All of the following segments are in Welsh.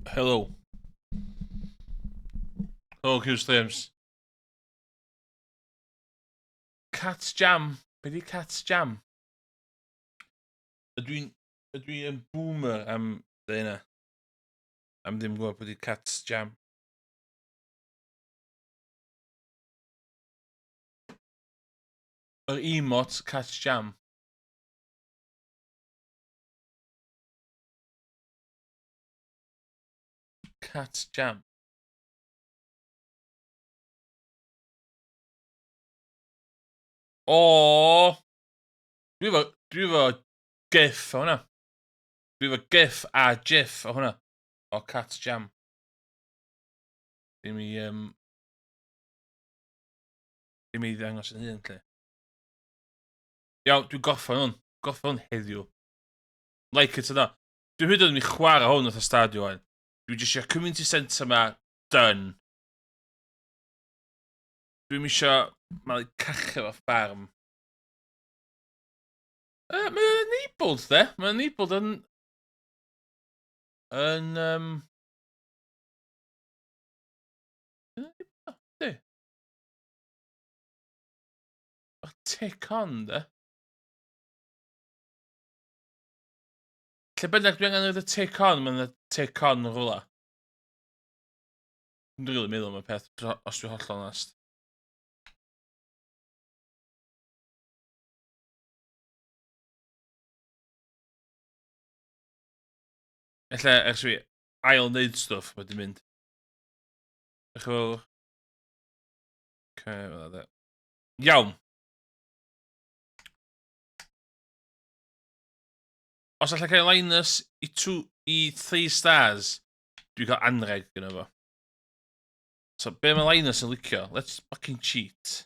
Hello. Hello, Q Streams. Cat Jam. Be di Cat Jam? Ydw i'n ydw i yn boomer am dweud hynna? Am ddim gwybod beth di Cat Jam. Yr emote Cat Jam. Cat Jam. O! Dwi efo, dwi efo gif o hwnna. Dwi efo gif a gif o hwnna. O Cat Jam. Ddim i, um, ddim i ddangos yn hun, lle. Iawn, dwi'n gorffen hwn. Gorffen hwn heddiw. Like it or not. Dwi'n hyd yn oed yn chwarae hwn wrth y Stardew wan. Dwi jyst eisiau community centre ma, done. Dwi'm eisiau malu cachu efo ffarm. Uh, mae o'n enabled, de. Mae'n enabled yn... Yn... Um... Ydy. Bach tick on, de. Lle bynnag dwi angen rhoid y tick on, mae'n y tick on yn rhywle. Dwi'n rili meddwl am y peth, os dwi'n hollol onest. Ella, ers fi ail wneud stwff, mae di mynd. Diolch yn fawr. Okay, fel that. Iawn. Os allai cael Linus i, two, i 3 stars, dwi'n cael anreg gyda fo. So, be mae Linus yn licio? Let's fucking cheat.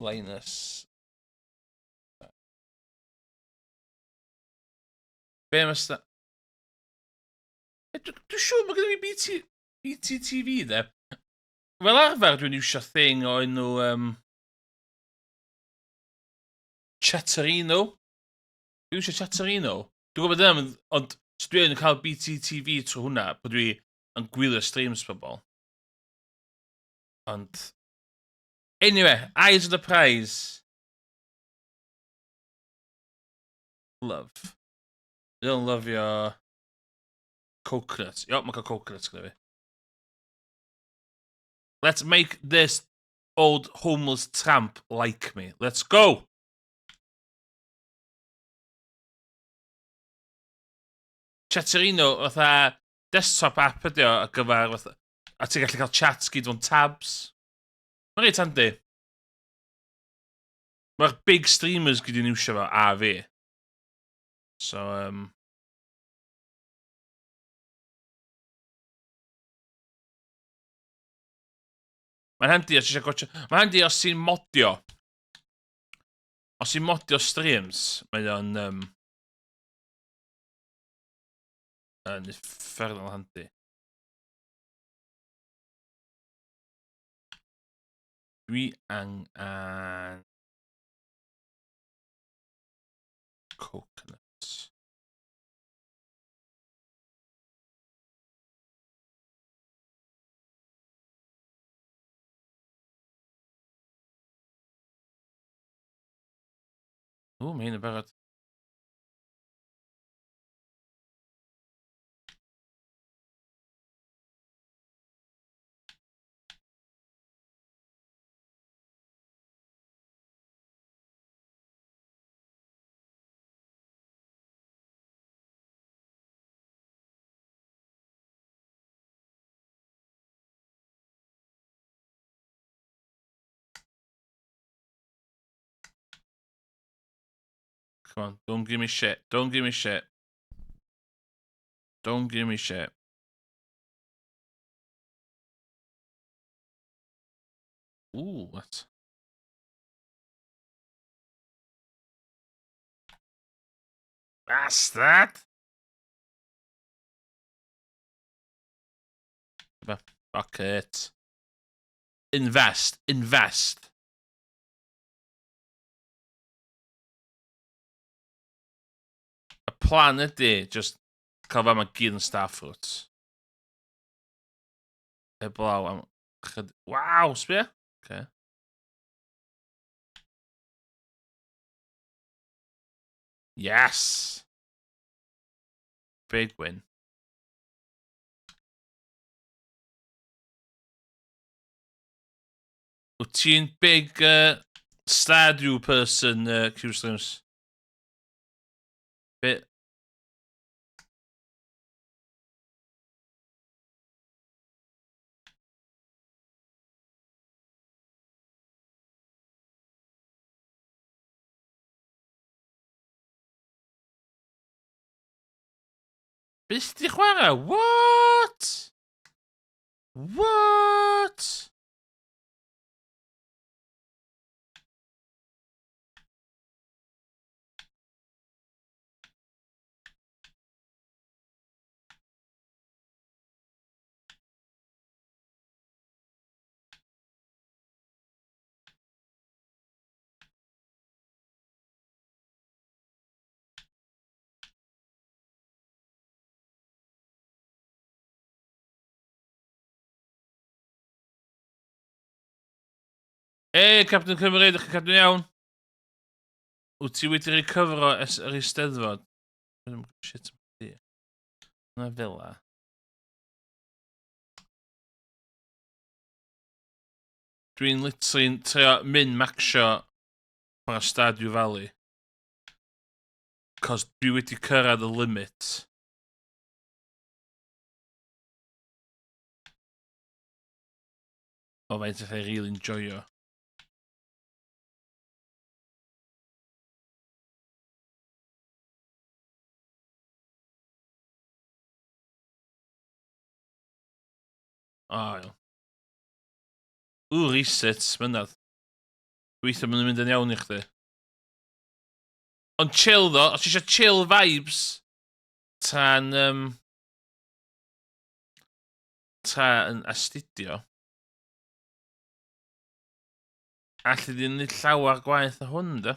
Linus. Be mae sta... Dwi'n dwi siŵr mae gen i fi BT, BTTV, de. Fel arfer dwi'n iwsio thing o enw um, Chatterino. Dwi'n iwsio Chatterino. Dwi'n gwybod ddim, ond so dwi'n cael BTTV trwy hwnna, bod dwi yn gwylio streams pobl. Ond... Anyway, eyes on the prize. Love. Dwi'n lyfio coconut. Yo, mae'n cael coconut gyda fi. Let's make this old homeless tramp like me. Let's go! Chatterino, fatha desktop app ydi o ar gyfer fatha... A ti'n gallu cael chats gyd fo'n tabs. Mae'n reit handi. Mae'r big streamers gyd yn iwsio fo, a fi. So, um... Mae'n handi os ti eisiau gwatcha... Mae'n handi os ti'n modio. Os ti'n modio streams, mae o'n... Um, yn uffernol handi. Dwi angen... Coconut. Ww, mae hyn yn barod. Come on, don't give me shit. Don't give me shit. Don't give me shit. Ooh, what? Bastard! Fuck it. Invest, invest. Y plan ydy, just cael fama gyd yn starfruits. Heblaw am... Waw, sbia? Okay. Yes! Big win. Wyt ti'n big Stardew person, Q-Slims? Be? Byth di chwarae? What? What? Ei, Captain Cymru, ydych chi'n cadw'n iawn? Wyt ti wedi recyfro ers yr Eisteddfod? Shit, na fel la. Dwi'n literally'n trio min-maxio chwarae Stardew Valley. Cos dwi wedi cyrraedd y limit. O faint allai really enjoyo. O, iawn. Ww, reset, mynadd. Gobeithio maen nhw'n mynd yn iawn i chdi. Ond chill ddo, os ti eisiau chill vibes, tra'n tra yn astudio, alli di wneud llawer gwaeth na hwn, de.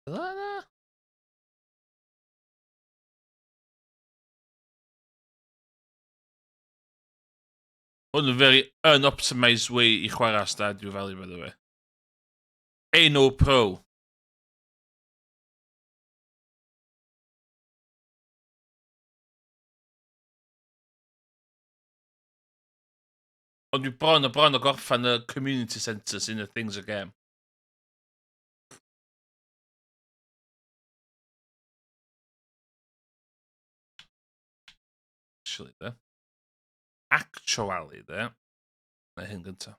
Yna? Hwn yn very unoptimised way i chwarae Stardew Valley, by the way. Ain't no pro. Ond dwi bron o bron o gorffan y community centre sy'n y things y game. Actually, de. Actually, de. Na hyn gynta.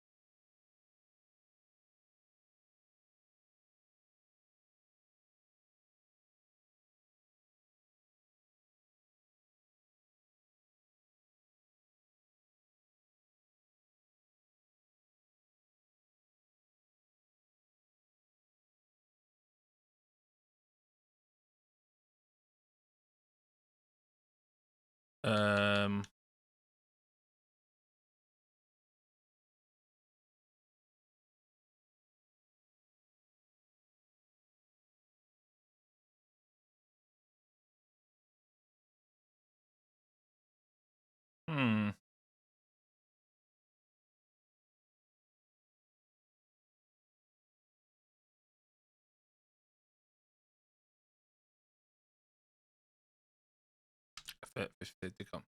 50 digon.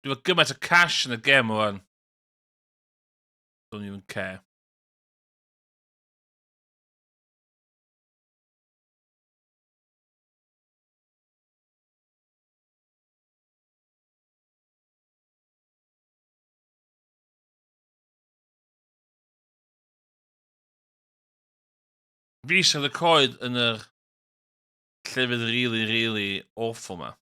Dwi'n efo gymaint o cash yn y gem o'n. Don't even care. Fi sydd y coed yn yr llefydd really, really awful ma.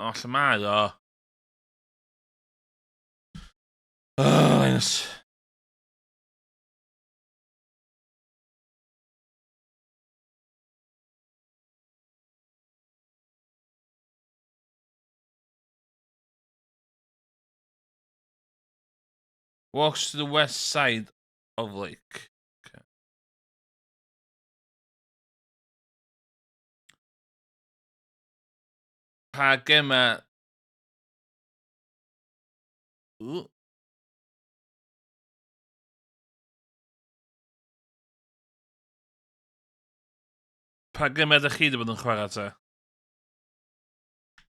O, lle mae o? Oh, Linus. Walks to the west side of lake. Okay. Pa gemau... Ooh. Pa gemau ydych chi wedi bod yn chwarae ta?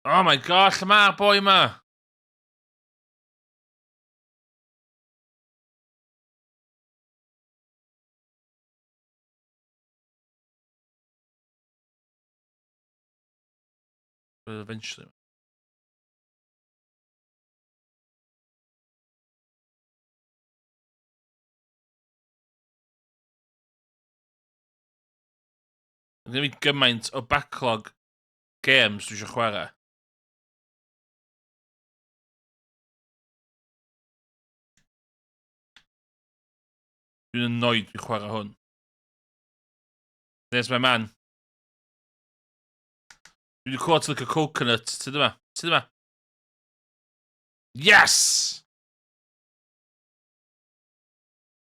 Oh my gosh, lle mae'r boi yma? Eventually. Mae gen i gymaint o backlog games dwi eisiau chwarae. Dwi'n annoyed fi chwarae hwn. There's my man. Dwi wedi clywed ti'n licio coconut. Ti dyma? Ti dyma? Yes!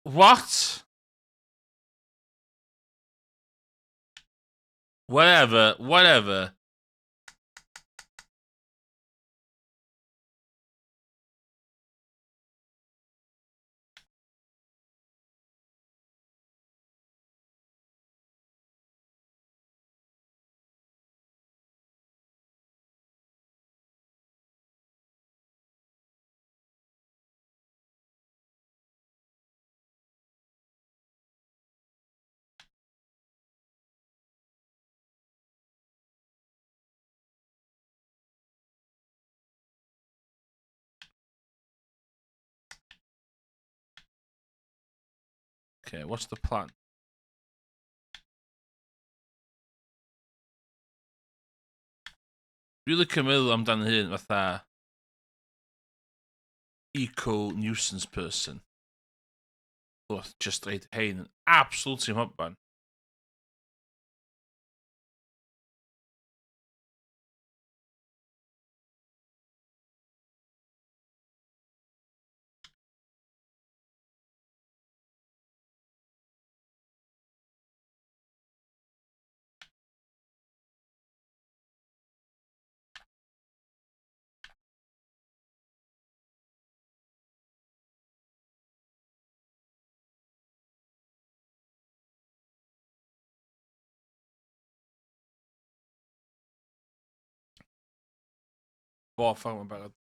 What? Whatever, whatever. Okay, what's the plan? Dwi'n licio meddwl amdan hyn fatha eco nuisance person. Wrth just reid hein yn absolutely mhobman. Bob ffordd mae'n barod.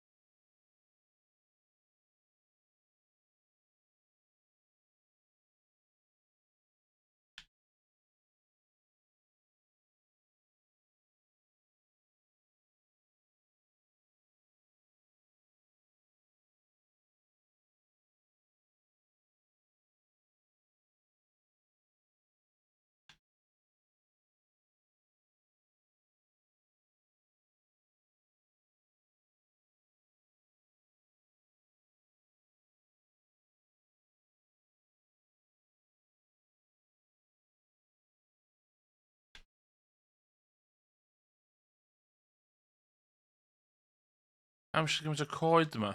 Am eisiau gymaint o coed yma?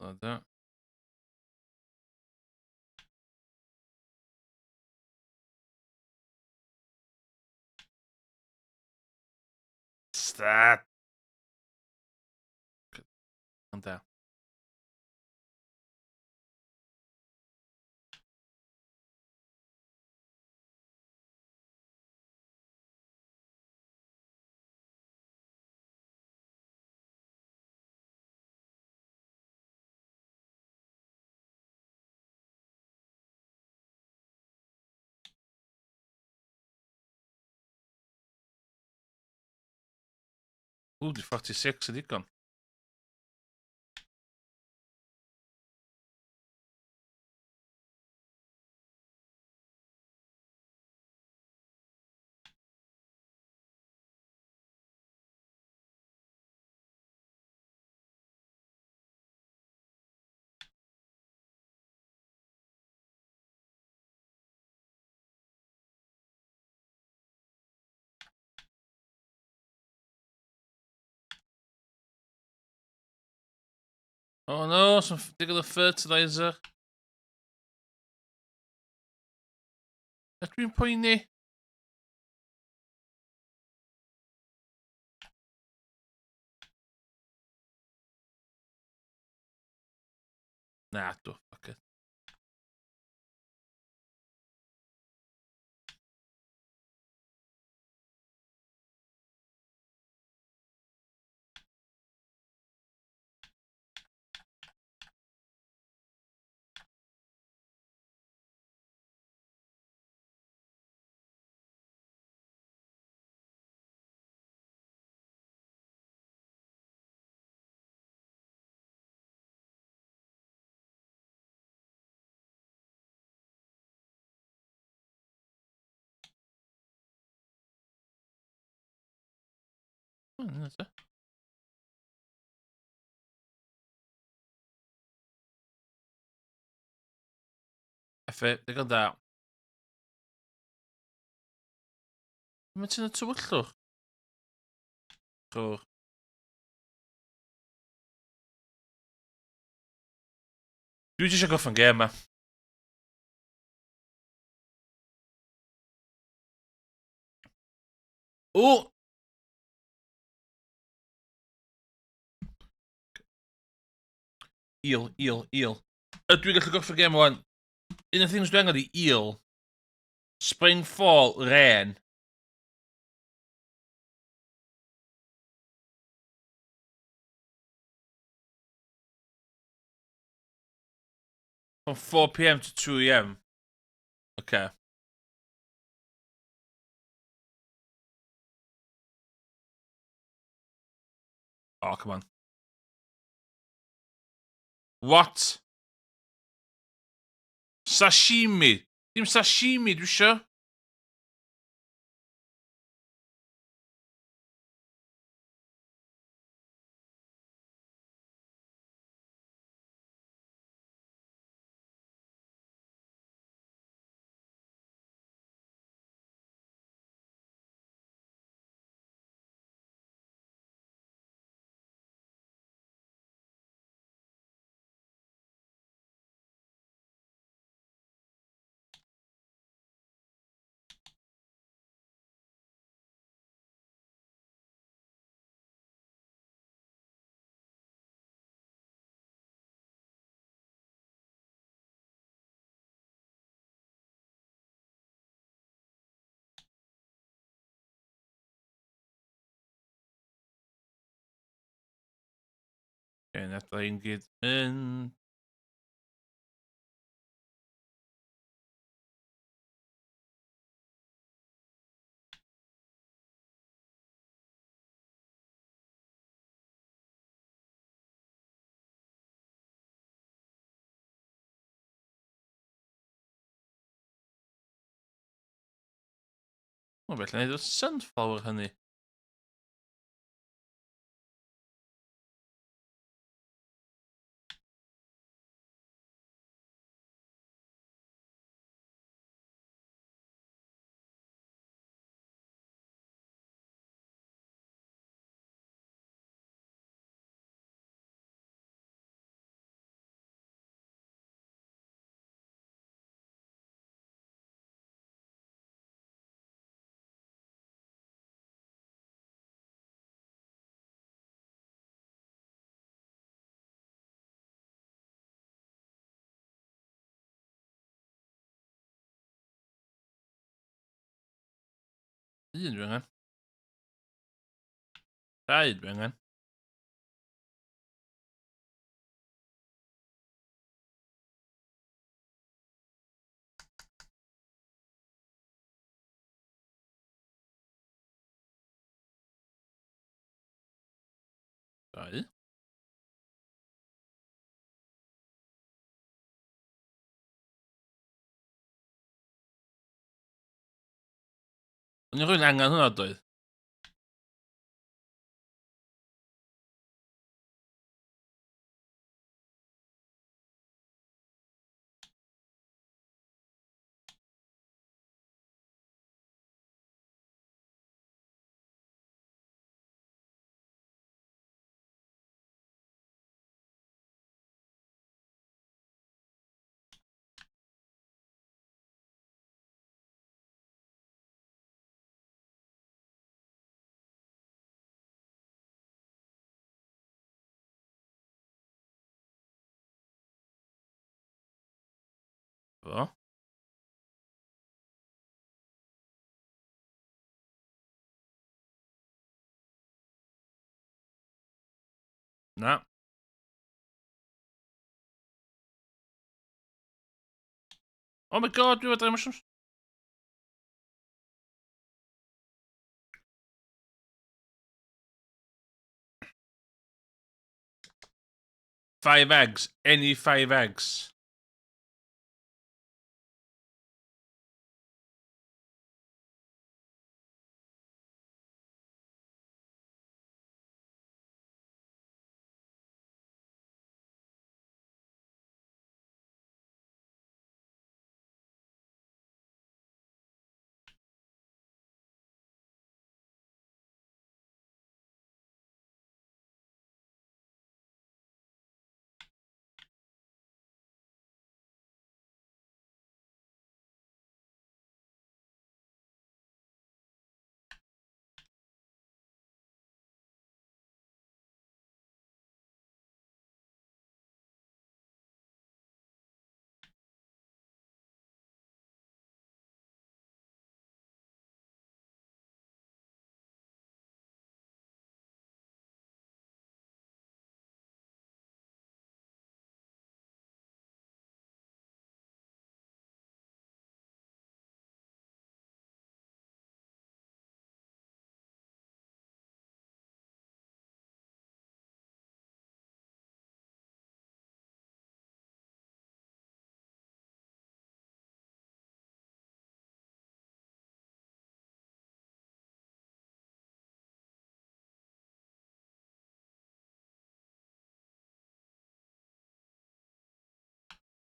Like that. Stop. Ond da. Ww, di 46 yn digon. Oh no, some digon o fertilizer. Ydw i'n poeni? Na, dw, fuck it. Na te. Effe, digon da. Mae ti'n y tywyllwch? Chwch. Dwi jyst eisiau gorffen gêm ma. O! Eel, eel, eel. Ydw i'n gallu gorffen gêm wan? Un o'r things dwi angen i eel. Spring, fall, rain. From 4pm to 2am. Okay. Oh, come on. What? Sashimi. Dim sashimi dwi isio. Okay, na da i'n gyd yn... O, felly wneud o sunflower hynny. Un dwi angen. Dau dwi angen. Dau. O'n i'n rhywun angen hwnna, doedd? Fo. Na. Oh my God, dwi efo dry mushrooms. Five eggs. Any five eggs.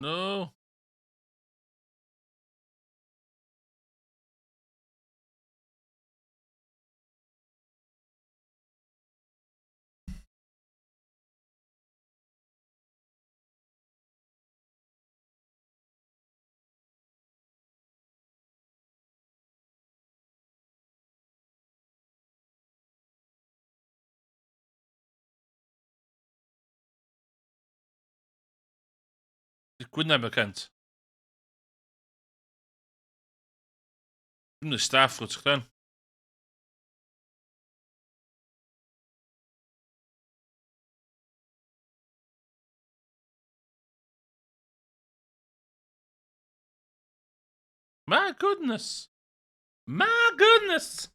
No. Gwyneb y cant. Dwi'n y staff wrth chdan. My goodness. My goodness.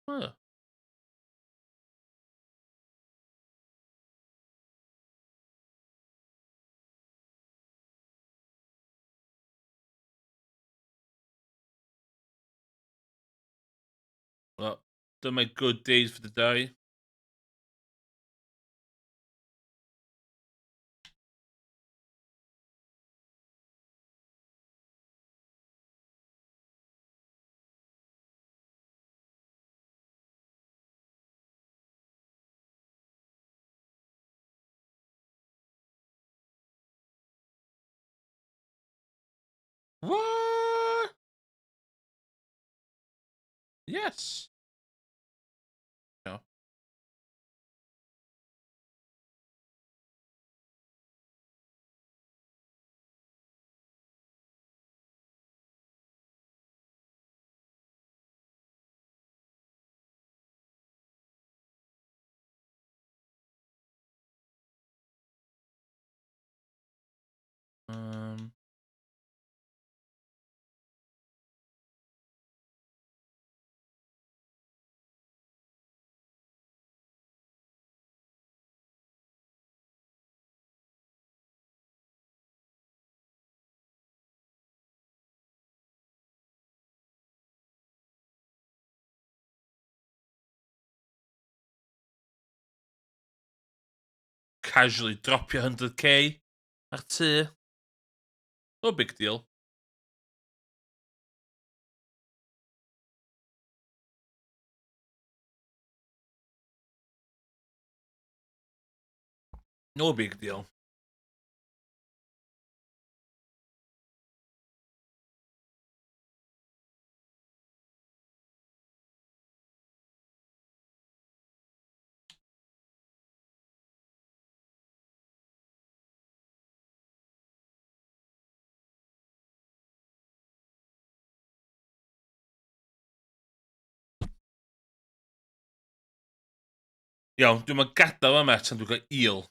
Huh. Well, done my good deeds for the day. What? Yes. No. Casually dropio 100K ar tŷ. No big deal. No big deal. Iawn, dwi'n mynd gadael yma tan dwi'n cael eel.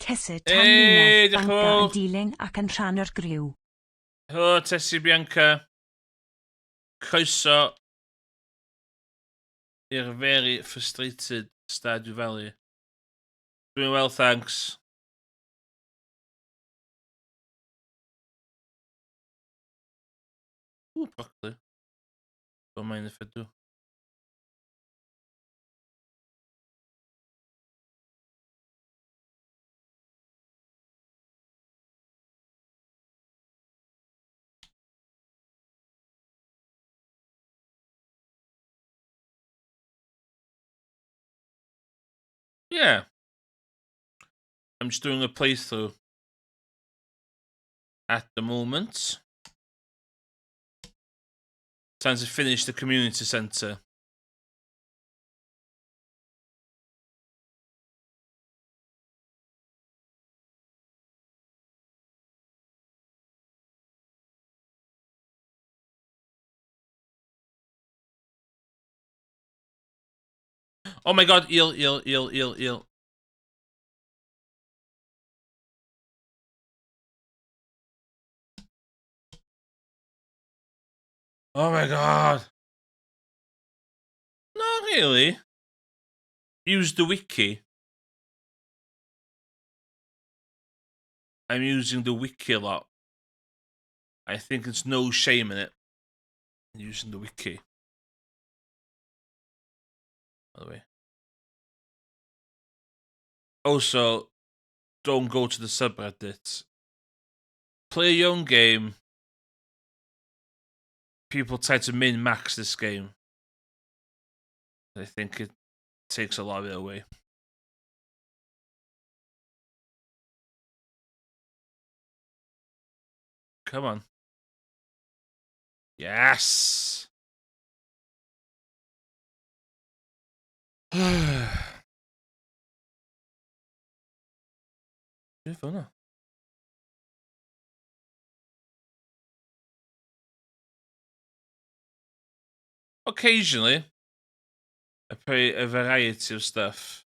Tese Hey, tan diolch yn Banca fawr. yn dilyn ac yn rhan o'r griw. Helo, Tessie Bianca. Croeso i'r very frustrated Stardew Valley. Doing well, thanks. Ooh, broccoli. Don't mind if I do. Yeah. I'm just doing a playthrough at the moment. Time to finish the community centre. Oh my god, eel, eel, eel, eel, eel. Oh my god. Not really. Use the wiki. I'm using the wiki a lot. I think there's no shame in it. Using the wiki. By the way. Also, don't go to the subreddit. Play your own game. People try to min-max this game. I think it takes a lot of it away. Come on. Yes! Beth hwnna? Occasionally, I play a variety of stuff.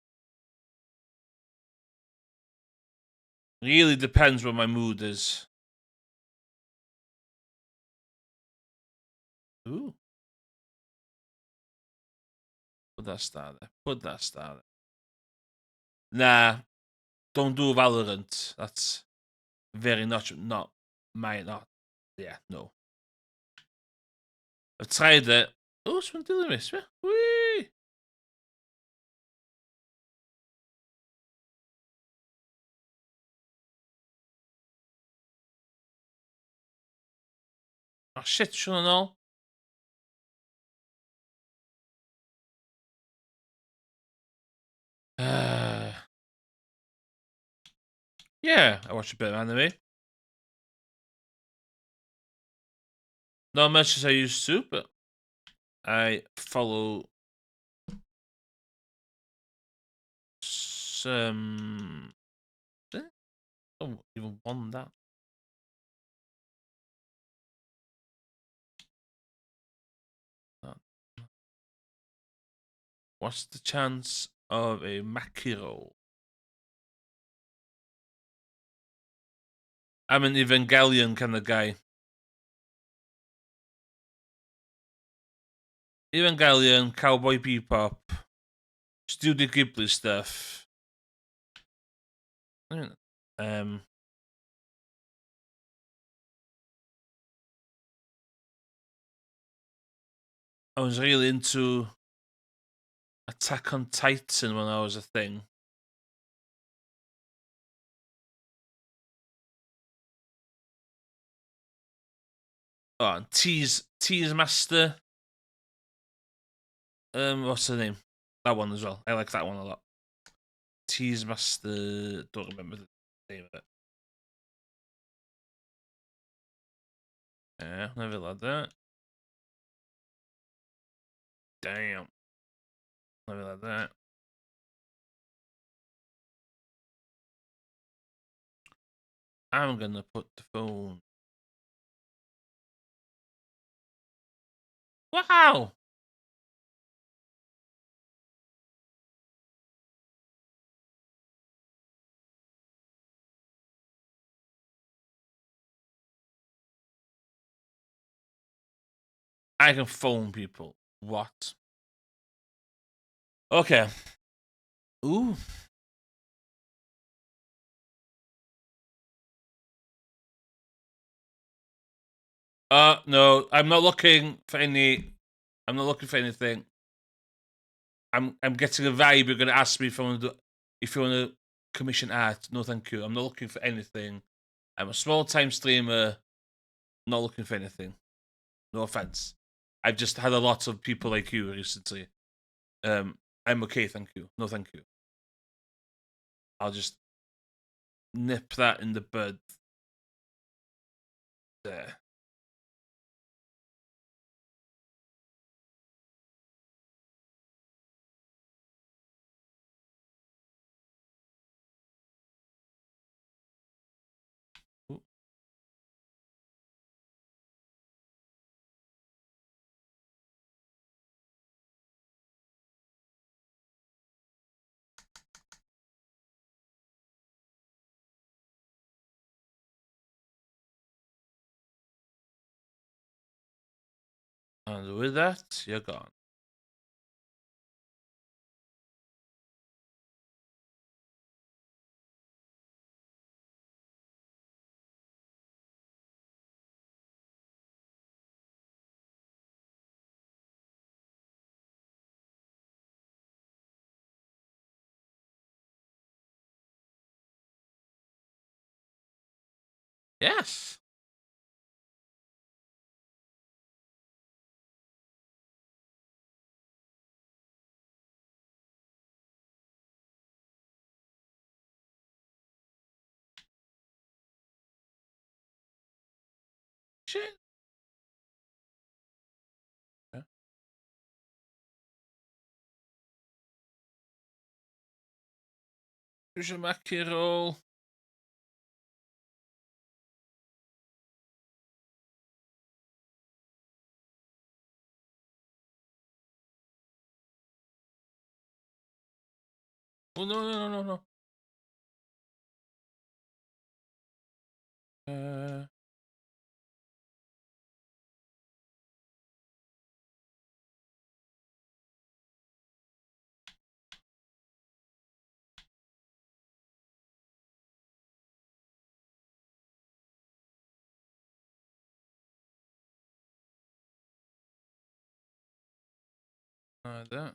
Really depends what my mood is. Ooh. Put that star there. Put that star there. Nah, don't do Valorant. That's very much not my not. Yeah, no. I've tried it. Oh, someone dilyn fi, sbia. Whee! Oh shit, siwn yn ôl. Yeah, I watch a bit of anime. Not much as I used to, but I follow some... I don't even want that. What's the chance of a Maki roll? I'm an Evangelion kind of guy. Evangelion, Cowboy Bebop, Studio Ghibli stuff. I was really into Attack on Titan when I was a thing. Oh, and Tease Master. What's her name? That one as well. I like that one a lot. Tease Master. Don't remember the name of it. Yeah, never like that. Damn. Never like that. I'm going to put the phone. Wow! I can phone people. What? Okay. Ooh. No, I'm not looking for any. I'm not looking for anything. I'm getting a vibe. You're going to ask me if I want to do, if you want to commission art. No, thank you. I'm not looking for anything. I'm a small time streamer. Not looking for anything. No offense. I've just had a lot of people like you recently. I'm okay, thank you. No, thank you. I'll just nip that in the bud. There. And with that, you're gone. Yes. Shit. Yeah. Here's a Maki roll. Oh, no, no, no, no, no. Like that.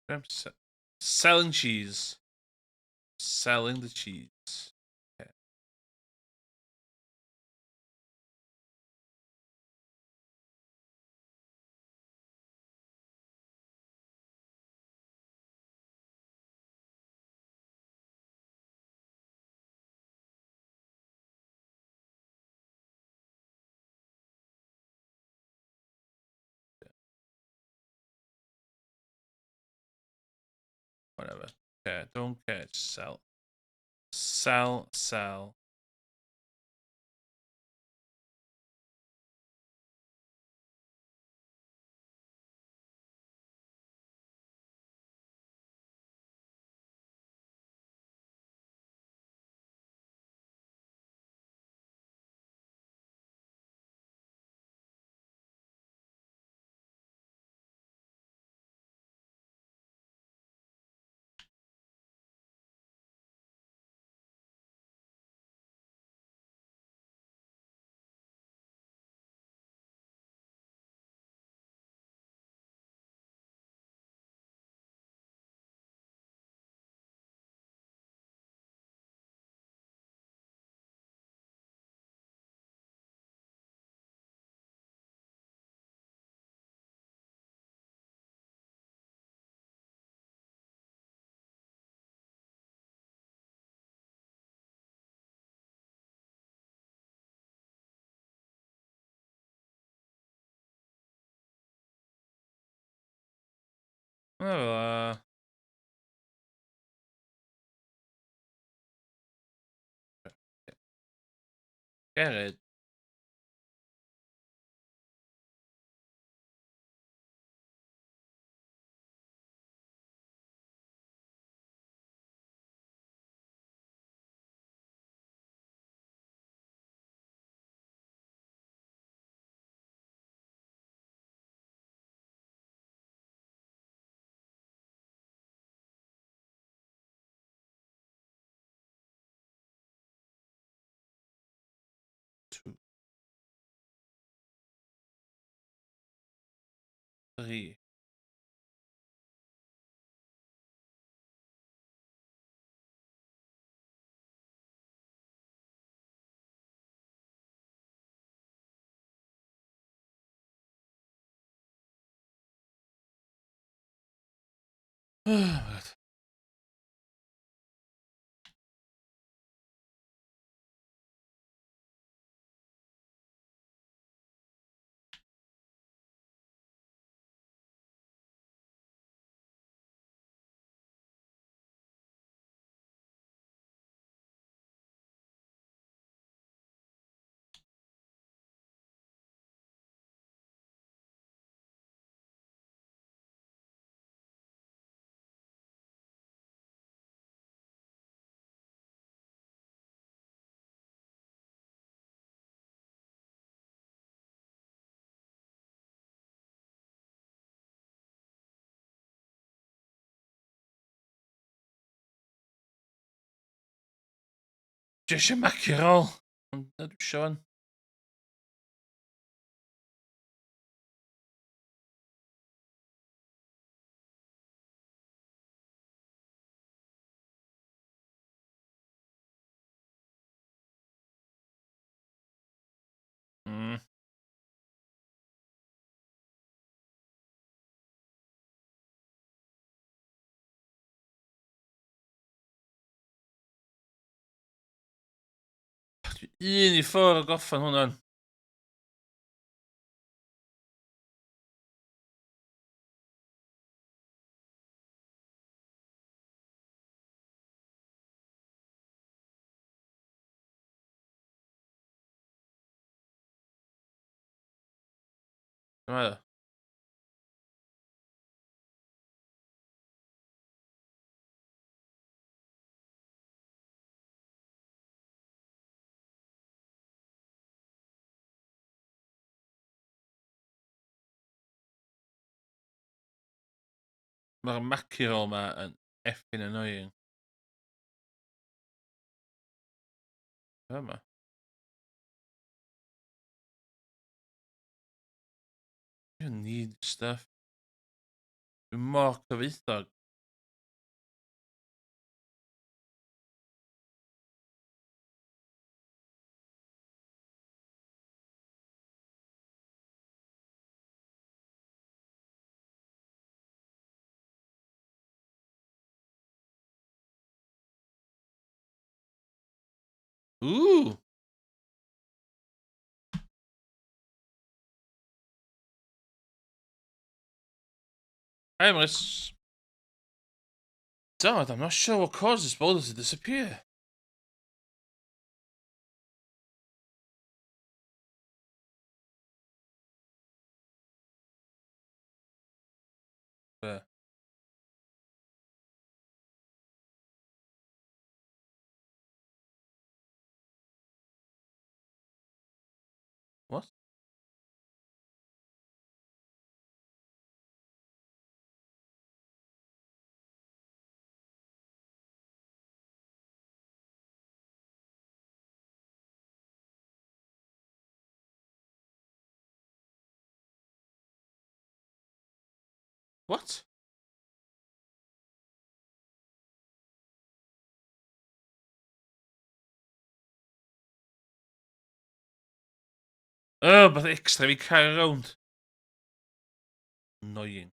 I'm selling cheese. Selling the cheese. Okay. Whatever. Okay, don't care. Just sell. Sell, sell. Oh, get it. 2, 3. Oh, God. Dwi eisiau mackerel. Ond na dwi eisiau fan. Un i ffwrdd o gorffen hwnna. Dyma o. Mae'r mackerel ma yn effing annoying. Yma. You need stuff. Dwi'n mor cyfoethog. Ooh! Hi, Emrys. Dad, I'm not sure what caused this boulder to disappear. Be? What? What? Oh, beth extra fi cael around. Annoying.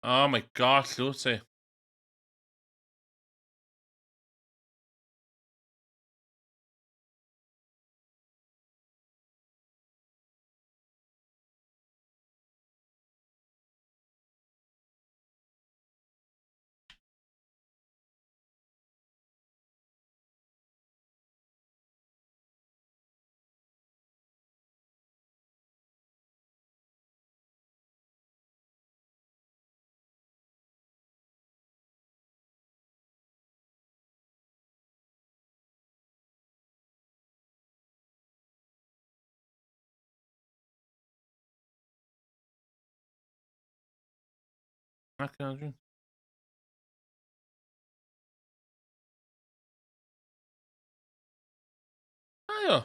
Oh my god, llw ti. Nac yn. Ayo.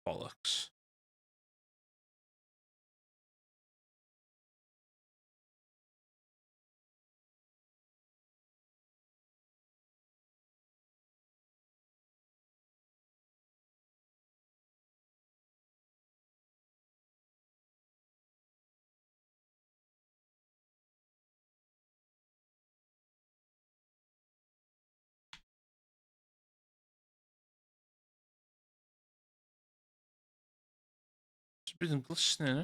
Bollocks. Bydd yn glysni yna.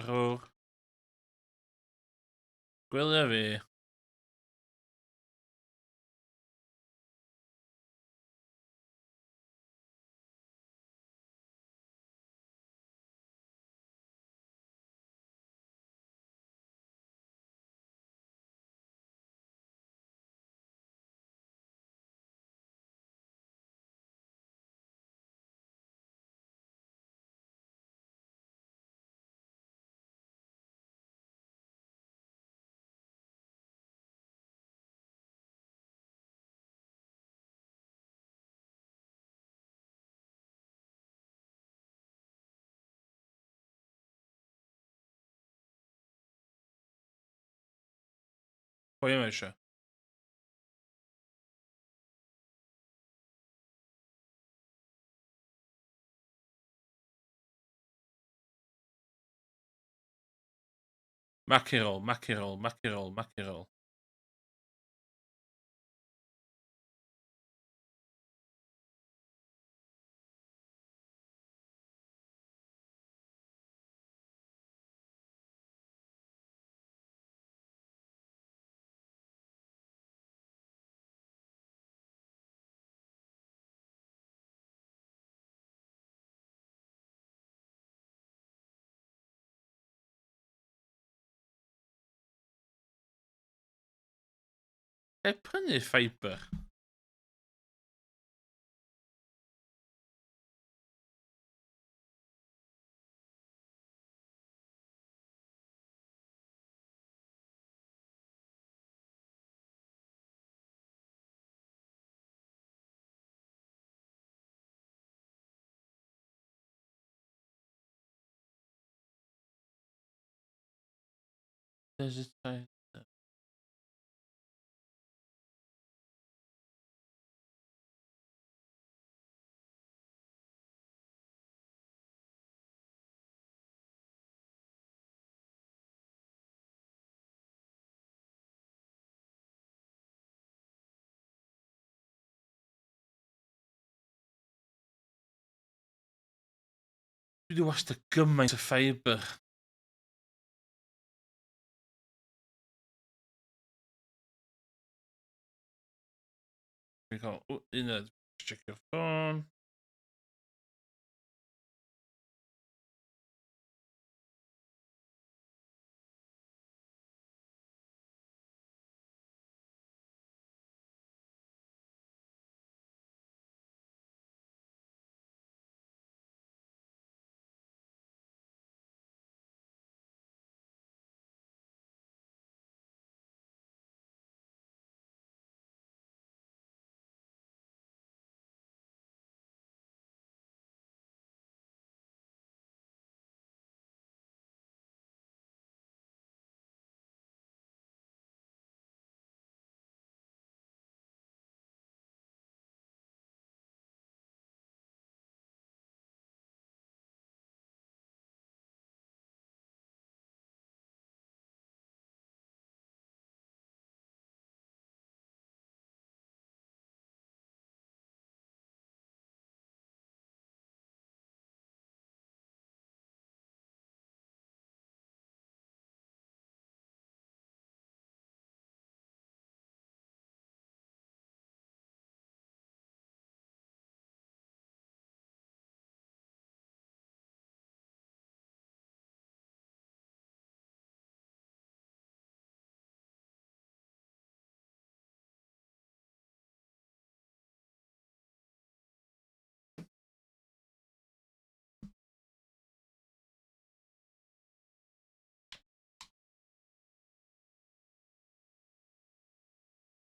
Rwg. Gwylio fi. Pwy yma eisiau? Mackerel, mackerel, mackerel, mackerel. Ga i prynu ffeibr? Does it say? Dwi wedi wastad gymaint o ffeibr. Dwi'n cael un oed, check your phone.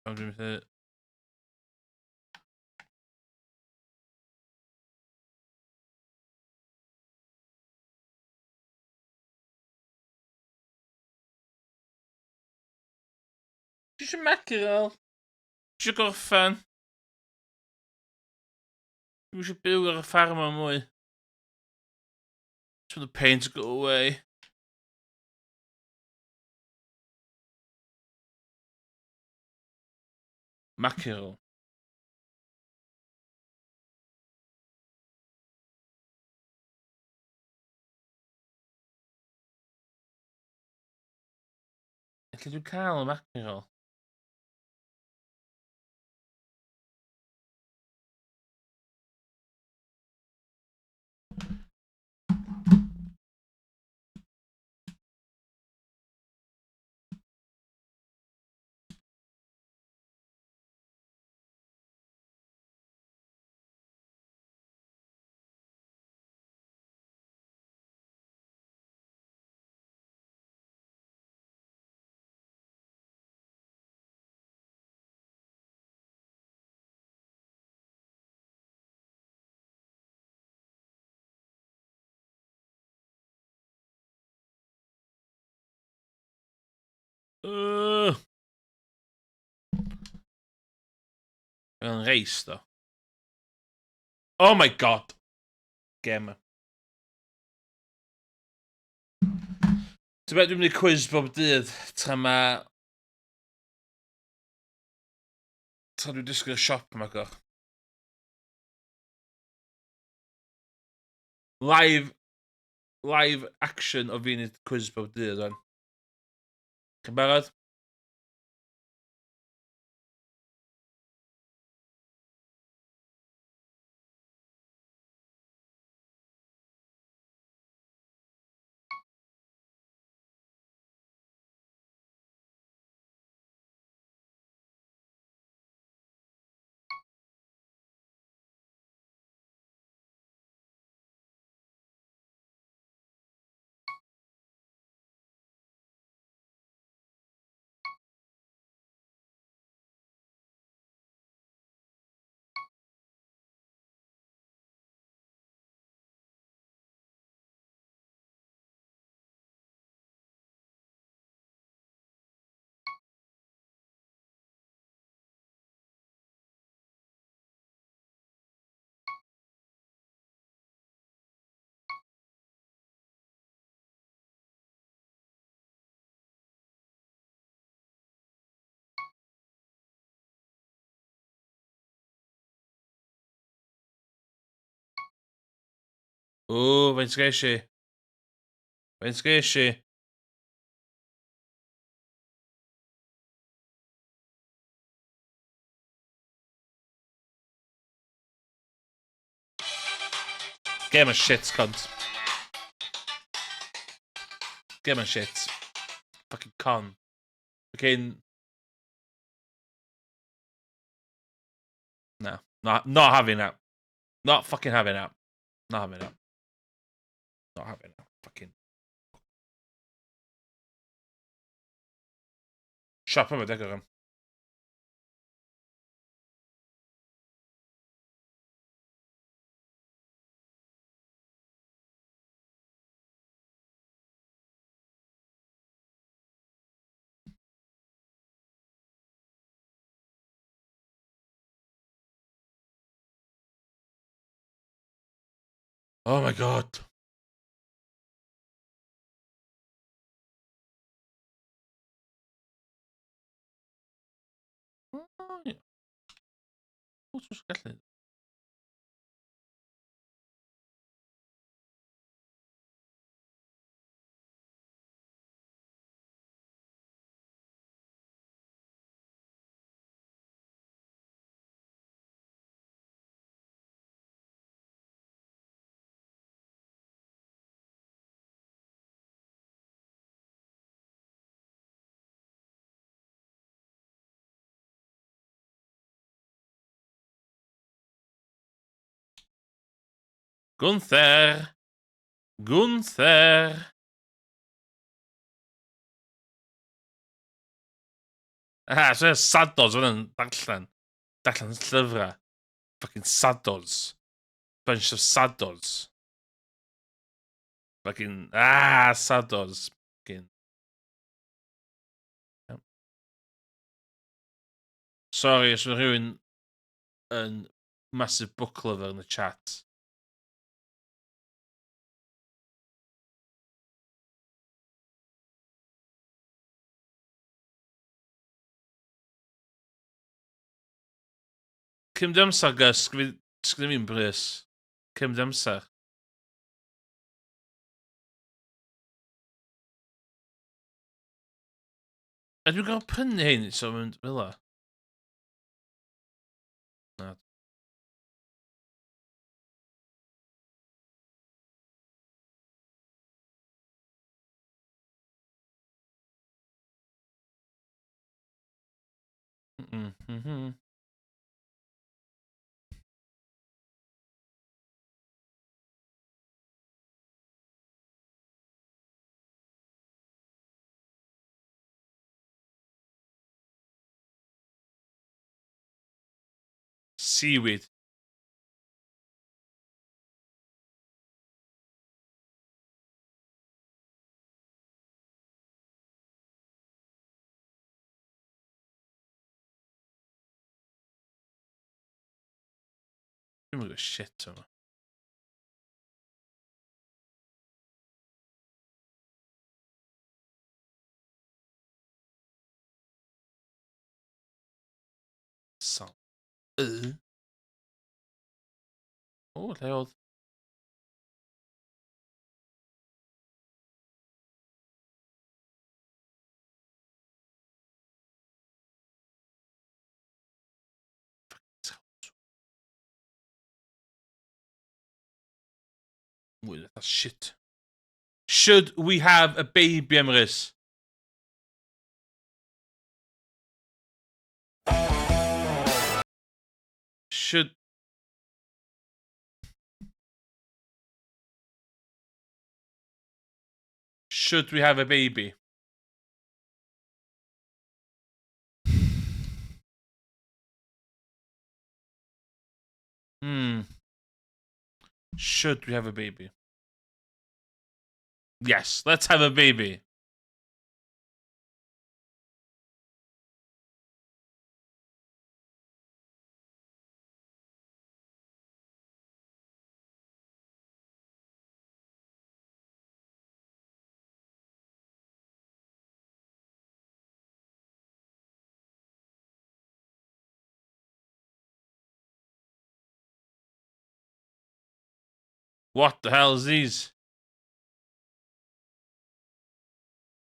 Am dwi'n methu... Dwi eisiau mackerel. Dwi eisiau gorffen. Dwi eisiau byw ar y ffarm am mwy. Just want the pain to go away. Mackerel. Lle dwi'n cael y mackerel? Yn reis, do. Oh my God! Gem. Ti'n beth, dwi'n mynd i quiz bob dydd tra ma... Tra dwi'n disgwyl y siop yma, goch. Live... Live action o fi'n neud quiz bob dydd, o'n. Chi'n barod? O, faint ges i? Faint ges i? Game of shit, cunt. Game of shit. Fucking con. Fucking... No. Not having that. Not fucking having that. Not having that. Not having that. Fucking... Siop yma, deg am. Oh my God. Oh, ie. O, ti'n gallu. Gunther! Gunther! Ah, so sados fan yn darllen. Darllen llyfrau. Fucking sados. Bunch of sados. Fucking, ah, sados. Fucking. Sorry, os mae rhywun yn massive book lover yn y chat. Cymryd amser, Gus. Sgynna fi'n brys. Cymryd amser. A dwi'n gorfod prynu hyn, so mae'n fel la. Na. Mm -hmm. Seaweed. Dwi'n mynd shit yma. Sal. O, lle oedd? Mwy fatha shit. Should we have a baby, Emrys? Should... Should we have a baby? Should we have a baby? Yes, let's have a baby. What the hell is these?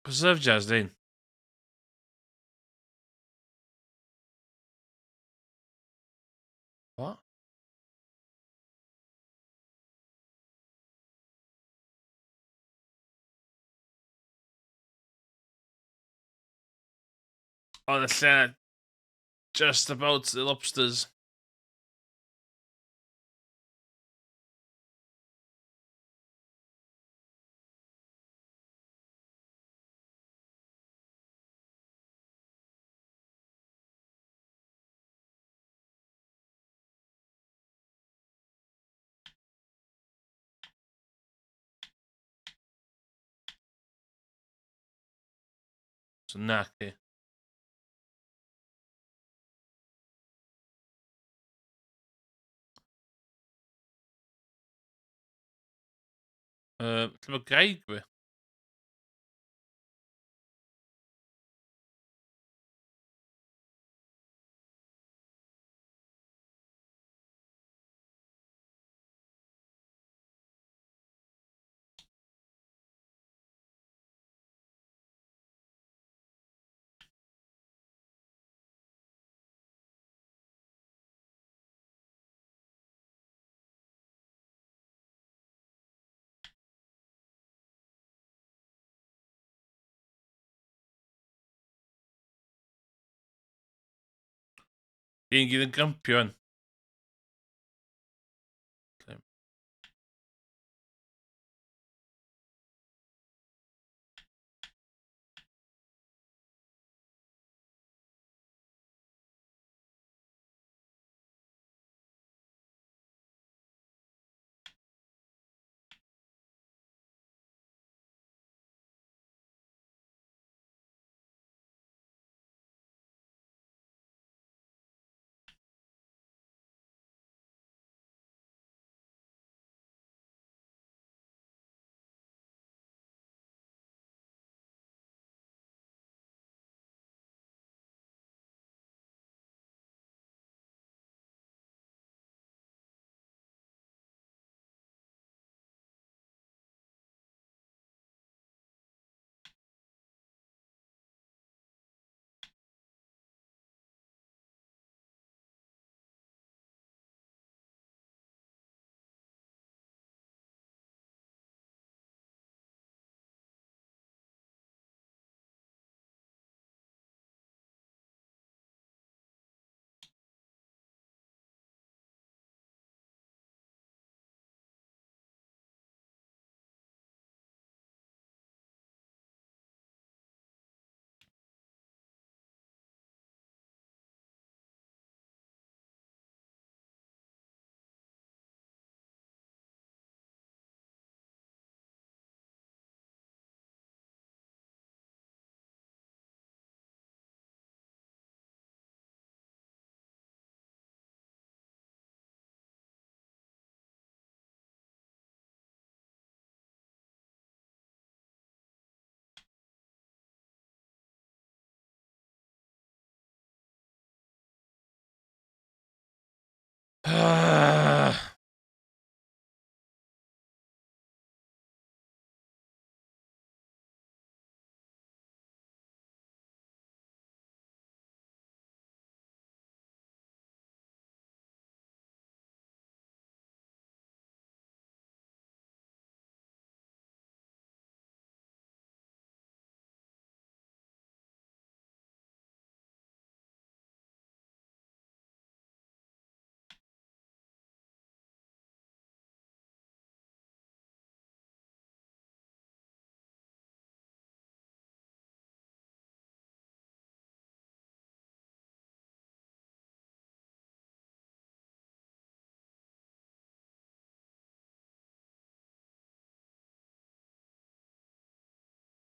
Preserve jazz, dyn. What? Oh, the lle just about the lobsters. So naci. Lle mae graig fi? Un gyd yn grampio yn.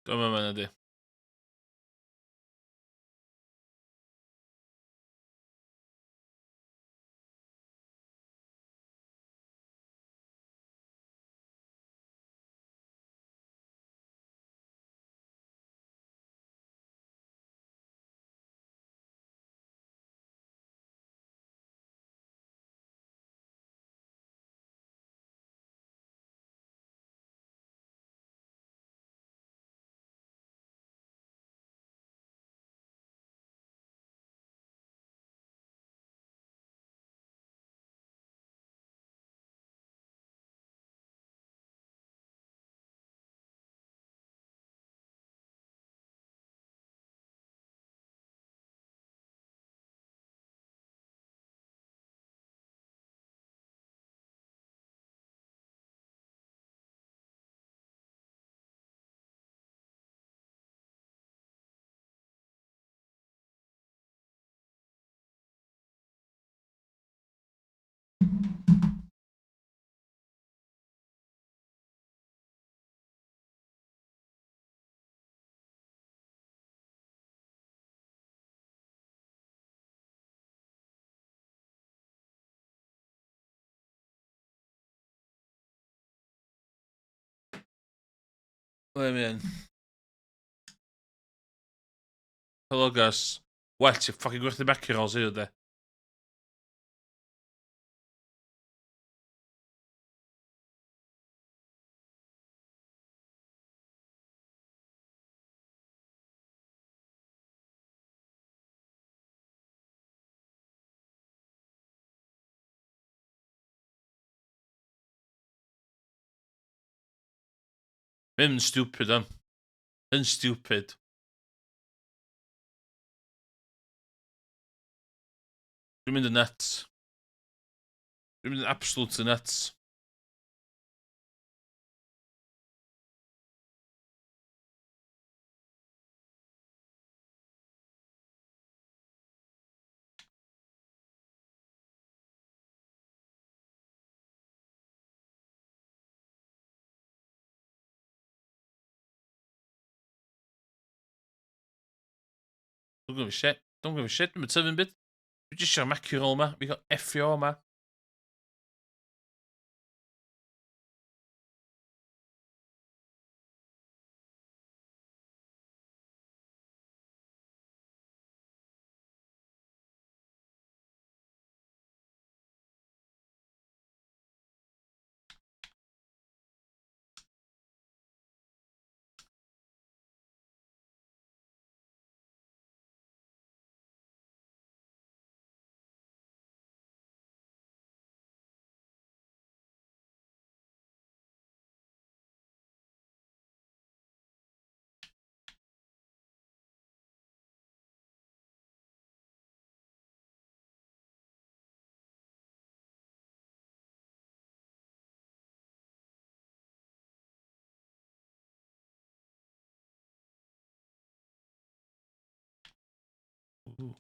Dwi'n meddwl ydy. Wait a minute. Hello, Gus. Well, ti'n fucking gwerthu mackerels heddiw, de. Mae'n stupid, am. Yn stupid. Dwi'n mynd yn nuts. Dwi'n mynd yn absolutely nuts. Don't give a shit. Don't give a shit. Dwi'n tyfu'n byd. Dwi'n jyst eisiau mackerel yma. Fi cael effio yma. Ooh.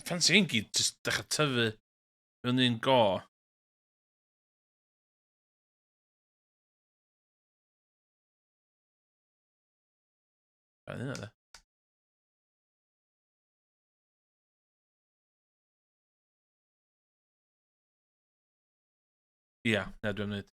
Fancy hyn gyd, jyst dechrau tyfu mewn un go. Hynna, de. Ia, na dwi'n wneud.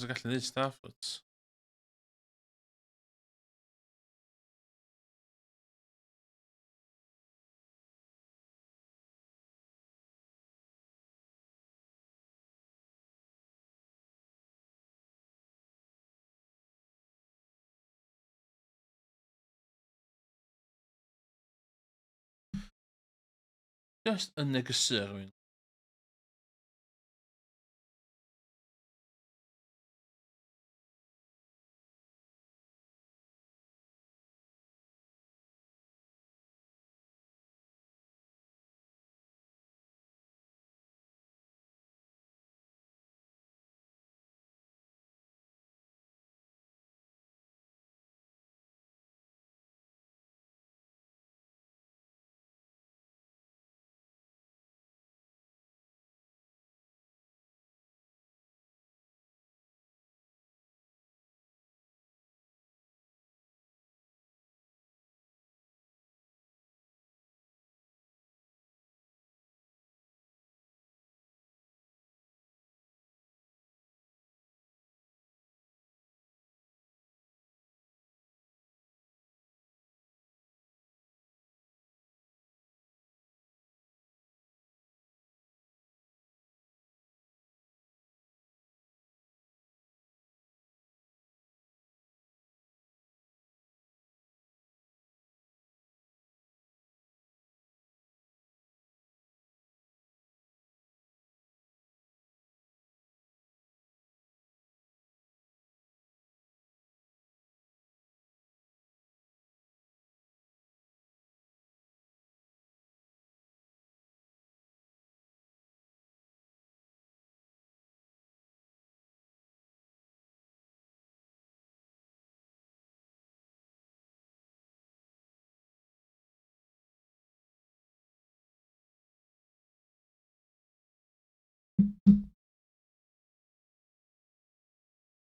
Os ti'n gallu neud starfruits. Just yn negesu rhywun.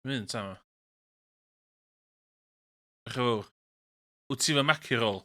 Mynd ta ma. Diolch yn fawr. Wyt ti fy maki roll?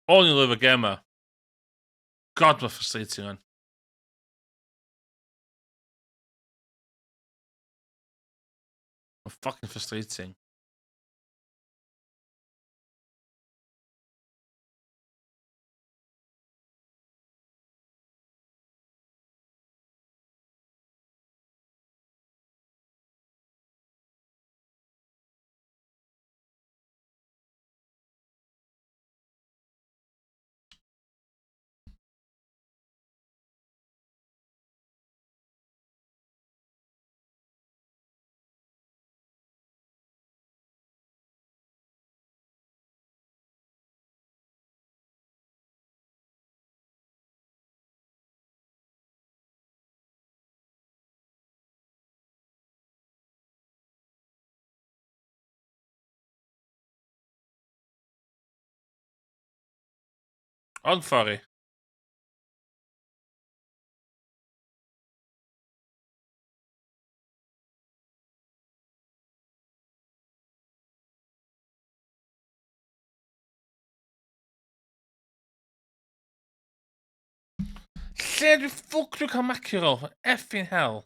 O'n i'n lyfio gem ma. God, mae'n frustrating, man. Mae'n fucking frustrating. Ond fory. Lle dwi ffwc dwi'n cael mackerel? Effing hell.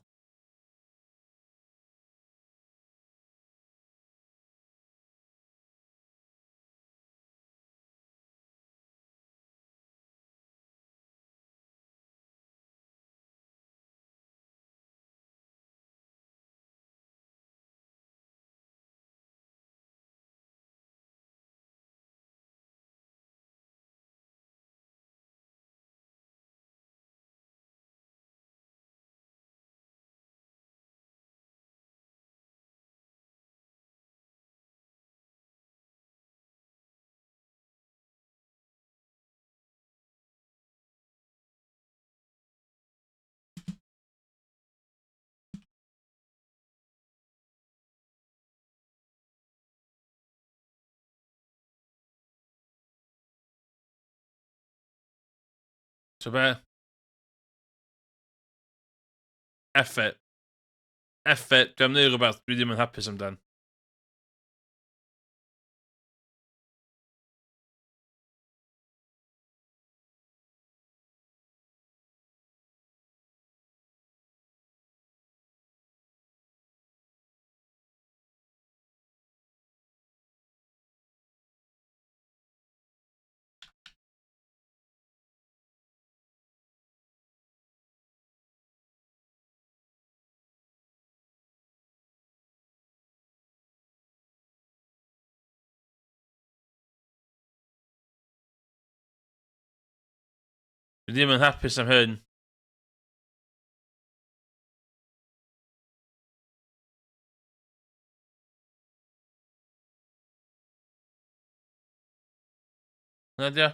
So be? F it. F it. Dwi am neud rhywbeth dwi ddim yn hapus amdan. Dwi ddim yn hapus am hyn. Hwnna 'di o?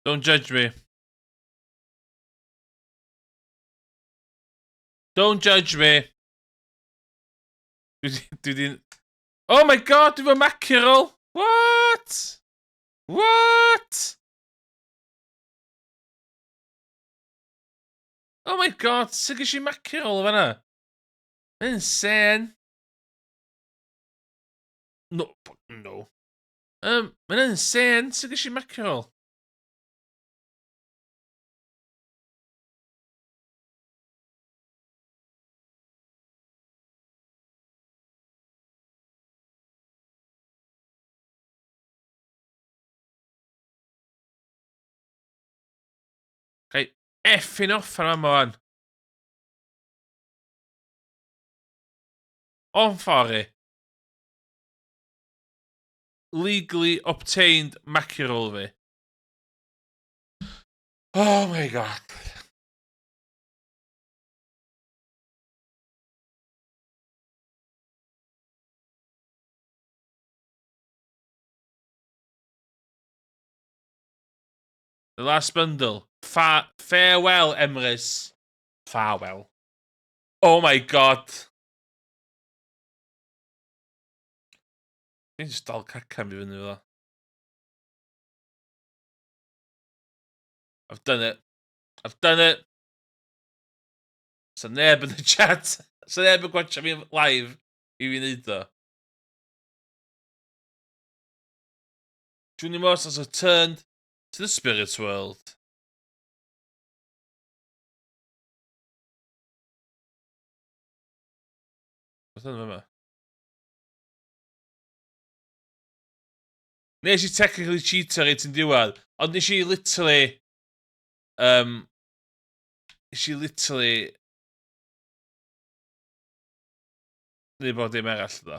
Don't judge me. Don't judge me. Dwi di... Oh my God, dwi fo mackerel! What? What? Oh my God, sut ges i mackerel o fan'na? Insane. No, no. Mae'n insane, sut ges i mackerel? Gai effing off ar yma wan. O'n ffordd i. Legally obtained mackerel fi. Oh my God. The last bundle. Farewell, Emrys. Farewell. Oh my God. Dwi'n just dal cacan fi fyny fel. I've done it. I've done it. So neb yn y chat. So neb yn gwatcha fi live i fi wneud o. Junior Morse has returned to the spirit world. Beth yn yma? Nes i technically cheater reit yn diwedd, ond nes i literally... Nes i literally neud bod dim arall ddo.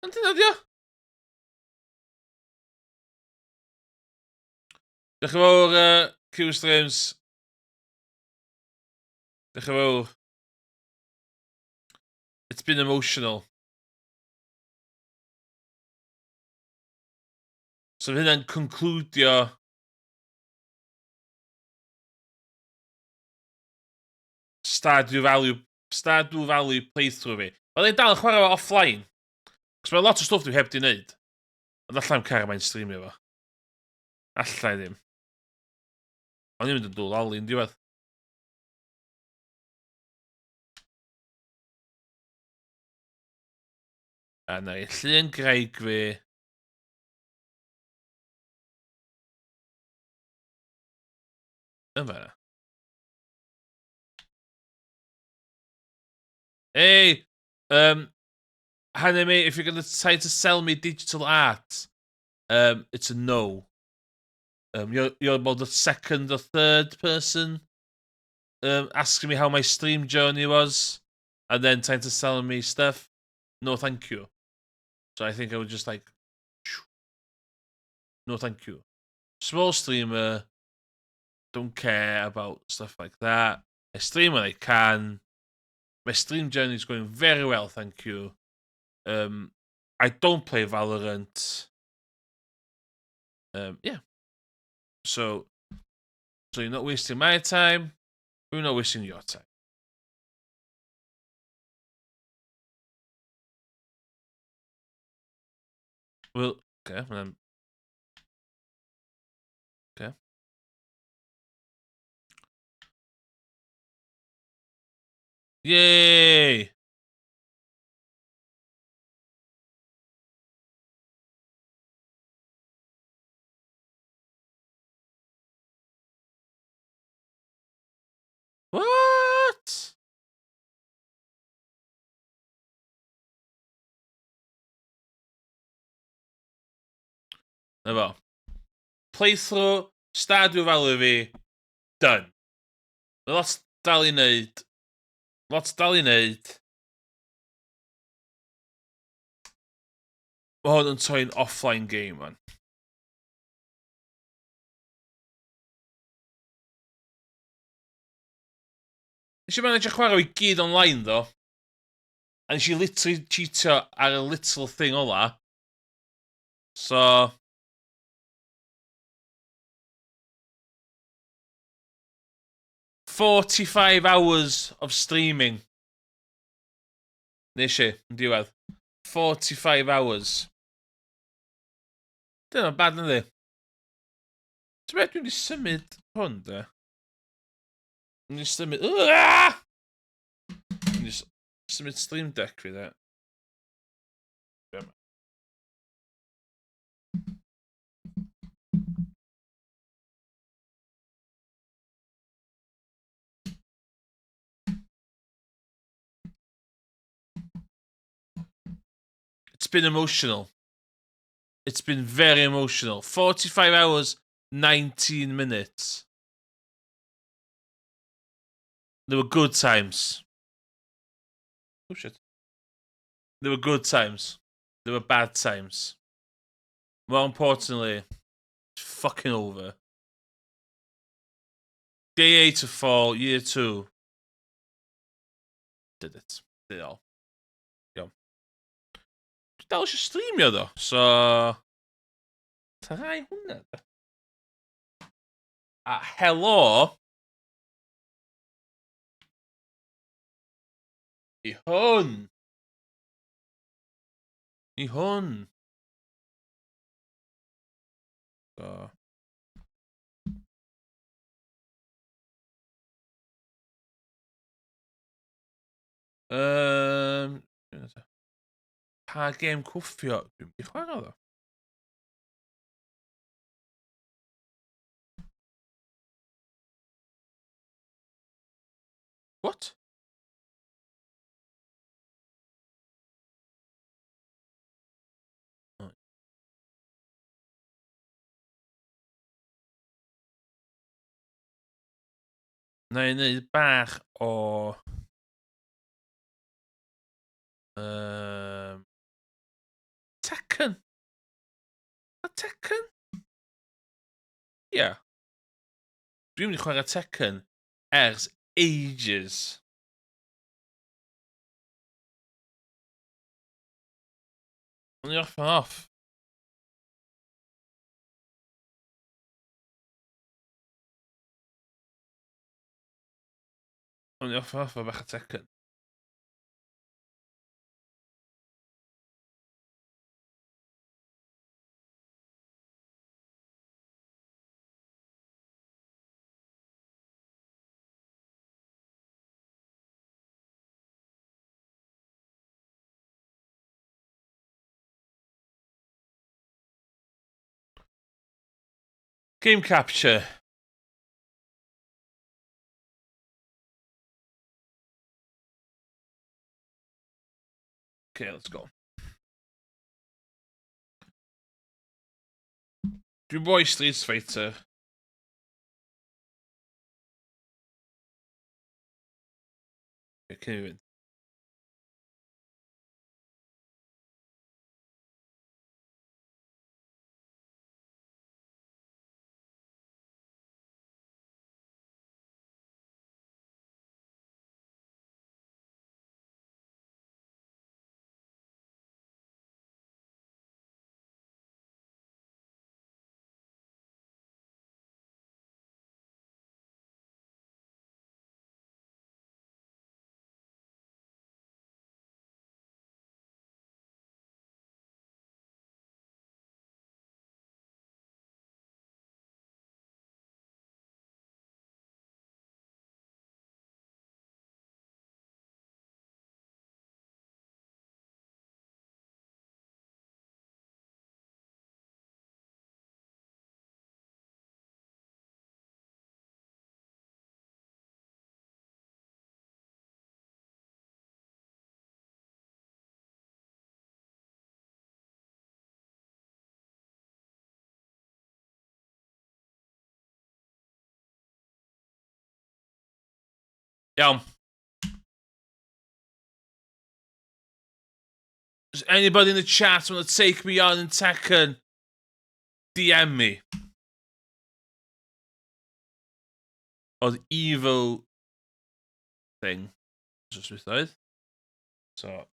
Ond dyna dio. Diolch yn fawr, Q Streams. Diolch yn fawr. It's been emotional. So hynna'n concludio Stardew Valley playthrough fi. Wel, i'n dal yn chwarae fo offline. Cos mae lot o stwff dwi heb di wneud. Ond allai'm cael mae'n streamio fo. Allai ddim. O'n i'n mynd yn dwl ali yn diwedd. A na i llun graig fi. Yn fanna. Hey, Hanny mate, if you're going to try to sell me digital art, it's a no. You're about the second or third person asking me how my stream journey was, and then trying to sell me stuff. No, thank you. So I think I would just like, no thank you. Small streamer, don't care about stuff like that. I stream when I can. My stream journey is going very well, thank you. I don't play Valorant. Yeah. So you're not wasting my time. We're not wasting your time. Well, okay, okay. Yay! What? Na fo. Playthrough, Stardew Valley fi, done. Mae lot dal i wneud. Lot dal i wneud. Mae hwn yn toi'n offline game, man. Nes i manage chwarae i gyd online, ddo. A nes i literally cheatio ar y little thing ola. So 45 hours of streaming. Nes i, yn diwedd. 45 hours. Dyna bad, yndi? Ti'n beth, dwi'n di symud hwn, de? Dwi'n di symud. Uuah! Dwi'n di symud Stream Deck fi, de. Be ma? It's been emotional. It's been very emotional. 45 hours, 19 minutes. There were good times. Oh shit. There were good times. There were bad times. More importantly, it's fucking over. Day 8 of fall, year 2. Did it. Did it all. Iawn. Dwi dal eisiau streamio ddo, so try hwnna, de. A helo i hwn. I hwn. So pa gêm cwffio dwi'n mynd i chwarae ddo? What? Oh. Na i wneud bach o Tekken. A Tekken? Ie. Yeah. Dwi'n mynd i chwarae Tekken ers ages. O'n i off and off. O'n i off and off o bach o Tekken. Game capture. Okay, let's go. Dwi'n boi Street Fighter. Okay, cyn i fynd. Iawn. Does anybody in the chat want to take me on in Tekken? DM me. Oedd evil thing. Just oedd. So,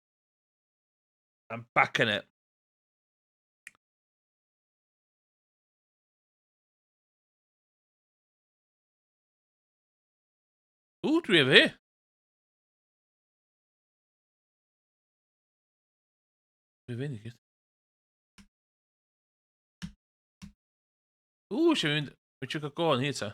I'm back in it. Ww, dwi efo hi. Dwi efo hyn i gyd. Ww, eisiau mynd... Mae eisiau cael go yn hi ta.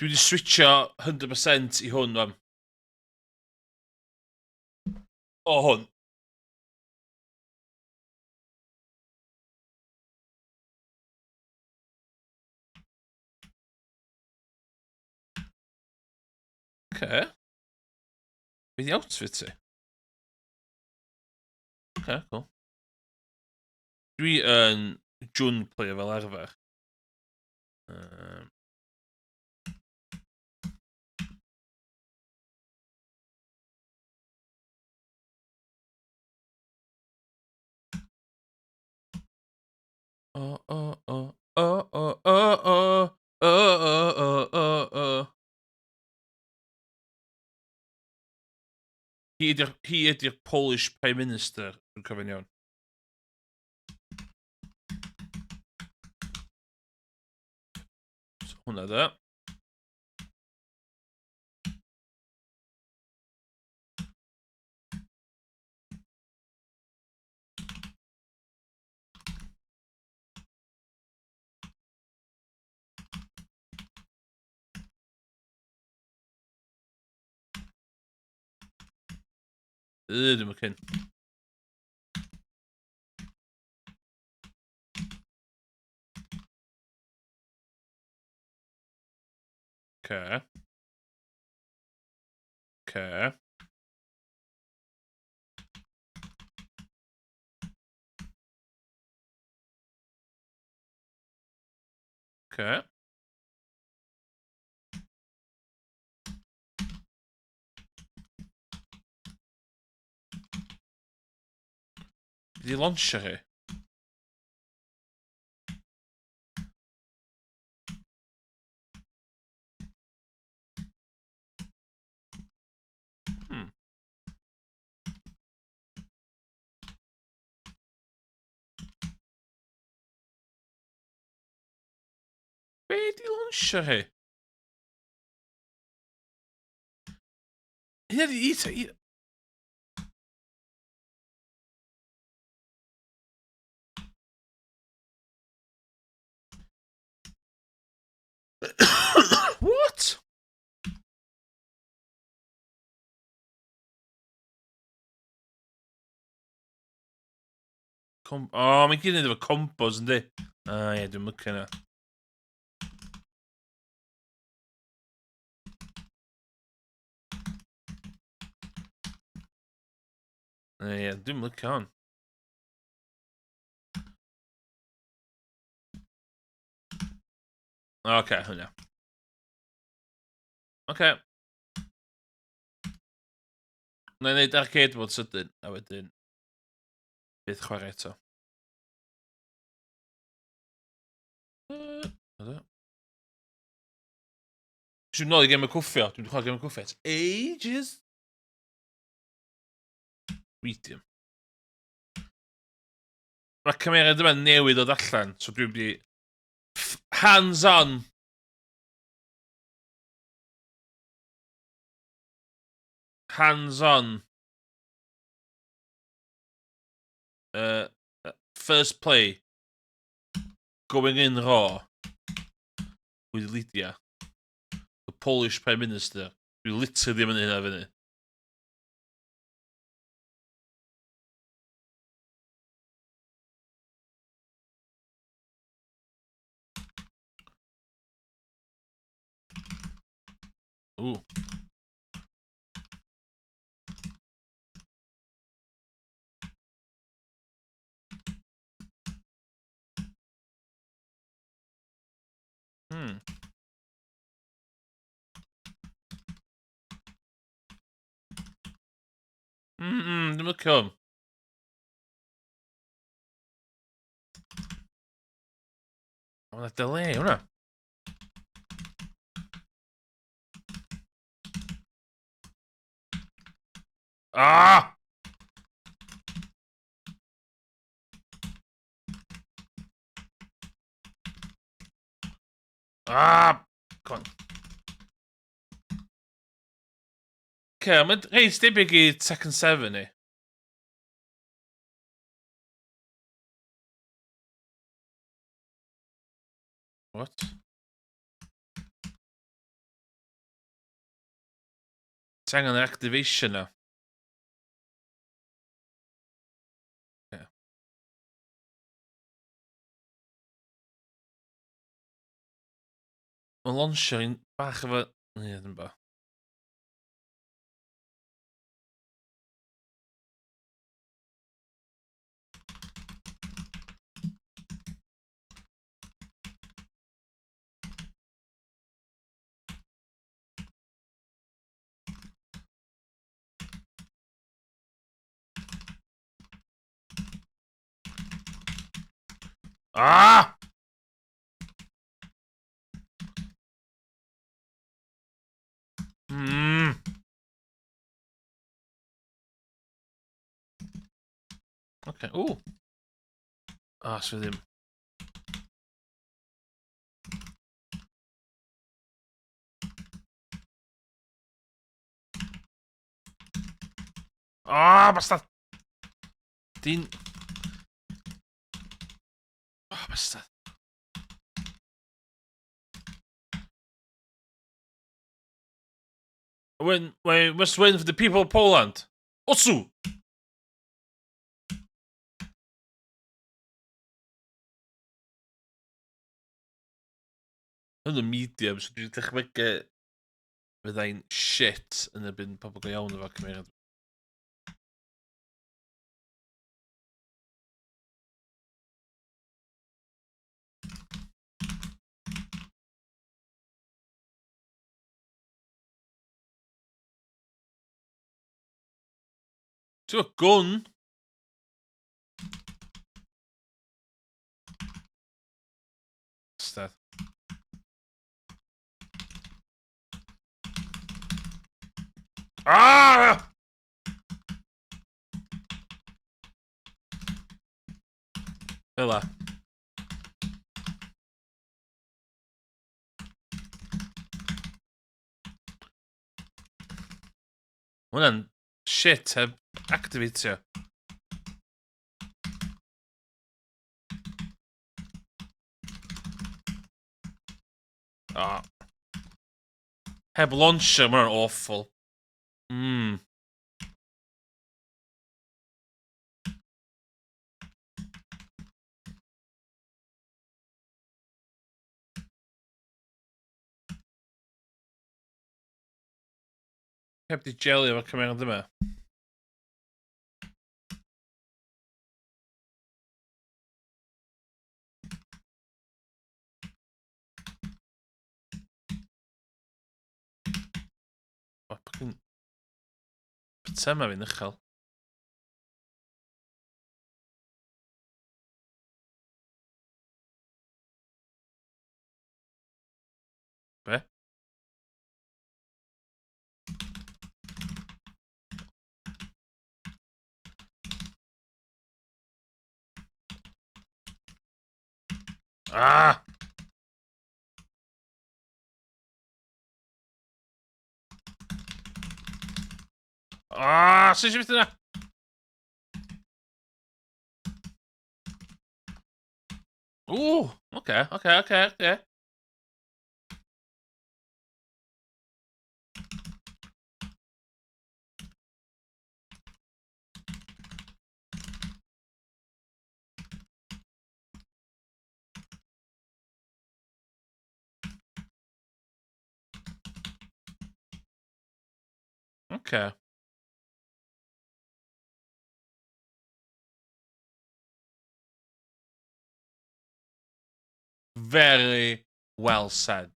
Dwi wedi switcho 100% i hwn, fam. O, hwn. Okay. Be di outfit ti? Okay, cool. Dwi yn Jun player fel arfer. O, o, o, o, o, o, o, o, o, o, o, o. Hi ydy'r hi ydy'r Polish Prime Minister, dwi'n cofio'n iawn. So, hwnna da. Yy, dwi'n cyn. Okay. Okay. Okay. Di launcher chi? Be di launcher chi? Hynna di i... What? Com o, oh, mae'n gyd yn efo combos, yndi? Ah, ie, dwi'n mycio yna. Ie, dwi'n mycio hon. Oce, okay, hwnna. Oce. Okay. Na i wneud arcade mode sydyn, a wedyn bydd chwarae eto. Yy, Dwi'n nôl i gem y cwffio. Dwi'n chwarae gem y cwffio. It's ages. Medium. Mae cymeriad yma newydd ddod allan, so dwi'n mynd i... Hands-on! Hands-on. First play. Going in raw. With Lydia. The Polish Prime Minister. Dwi literally ddim yn hynna fyny. Ooh. Dwi'n licio hwn. Mae yna delay hwnna. Ah! Ah! Come on. Okay, mae'n reit debyg i Tekken 7 ni. What? Ti angen yr activation na. Yeah. Mae launcher i'n bach efo... Ie, ddim ba. Ah! Okay, ooh. Ah, so ddim. Ah, bastard! Dyn... Oh, bastard. Win, we must win for the people of Poland. Osu! Yn y medium, so dwi'n dychmygu fyddai'n shit yn erbyn pobl go iawn efo cymeriad. Ti'n gwybod gwn? Bastard. Ah! Fel la. Ma' hwnna'n shit heb activatio. Oh. Heb launcher, ma' hwnna'n awful. Heb di jelio efo cymeriad yma. O, fucking... Pytema fi'n uchel. Be? Ah! Ah, sut eisiau fynd yna? Ooh, oce. Oce. Very... Well said.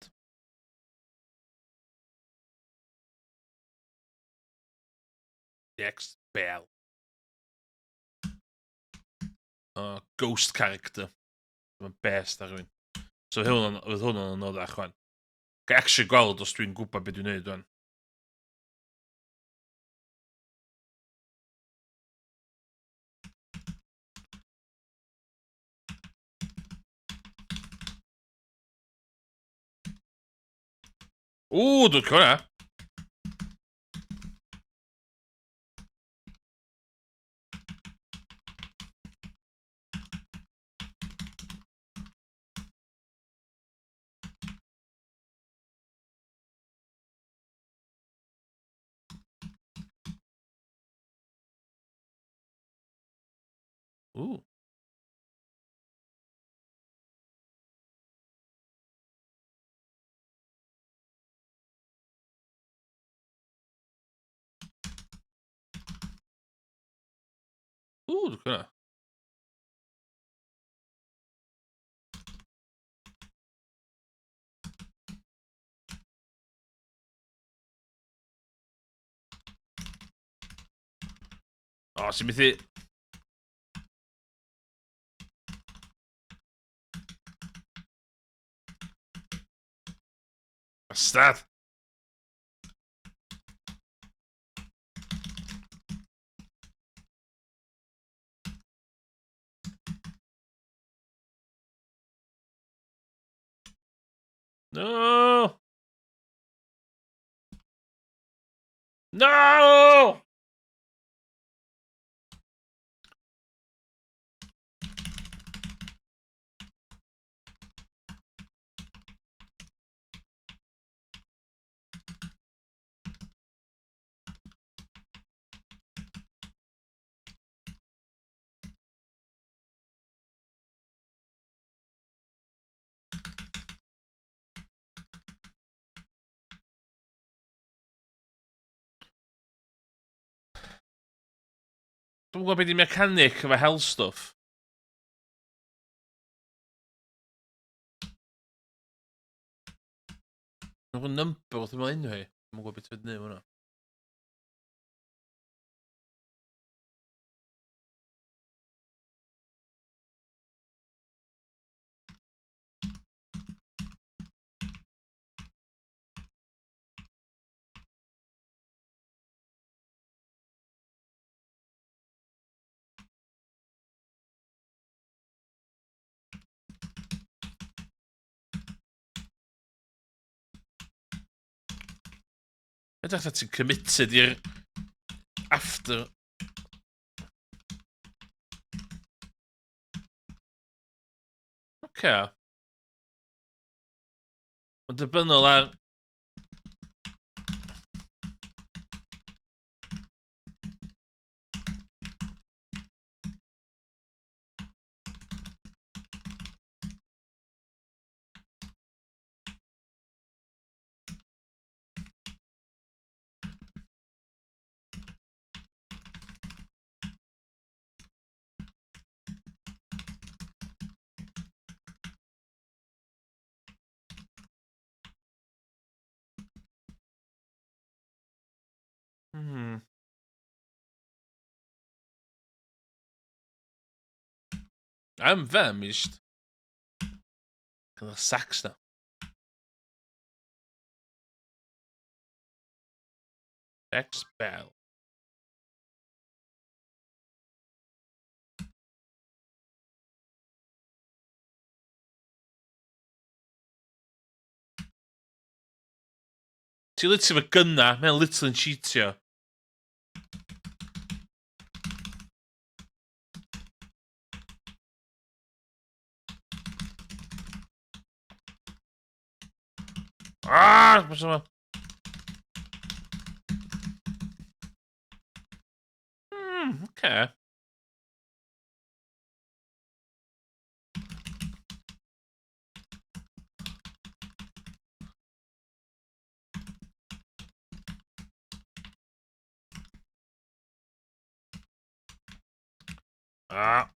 Next bell. Ghost character. Mae'n best ar rhywun. So hwn, oedd hwn yn anoddach chwan. Ga actually gweld os dwi'n gwybod beth dwi'n neud wan. Ww, dwi'n cofio hwnna. Ww. Ww, dwi'n hwnna. O, sy'n methu... Bastard! No! No! Dwi'n gwybod beth di mechanic efo hell stuff. Mae'n gwybod number wrth ymlaen enw hi. Dwi'n gwybod beth ti'n gwneud hwnna. Edrych fatha ti'n committed i'r after. Oce. Mae'n dibynnol ar... I'm famished. Gyda sax na. X Bell. Ti literally efo gynna, mae'n literally yn cheatio. Ah! Beth yma? Okay. Ah.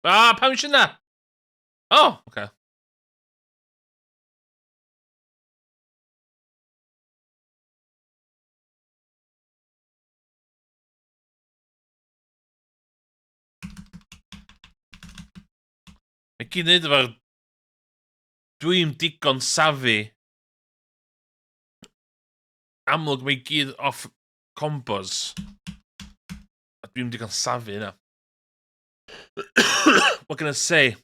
Ah, pam eisiau na? Oh, oce. Okay. Mae gyd wneud efo'r... Dwi'n digon savvy. Amlwg mae gyd off combos. A dwi'n digon savvy yna. What can I say?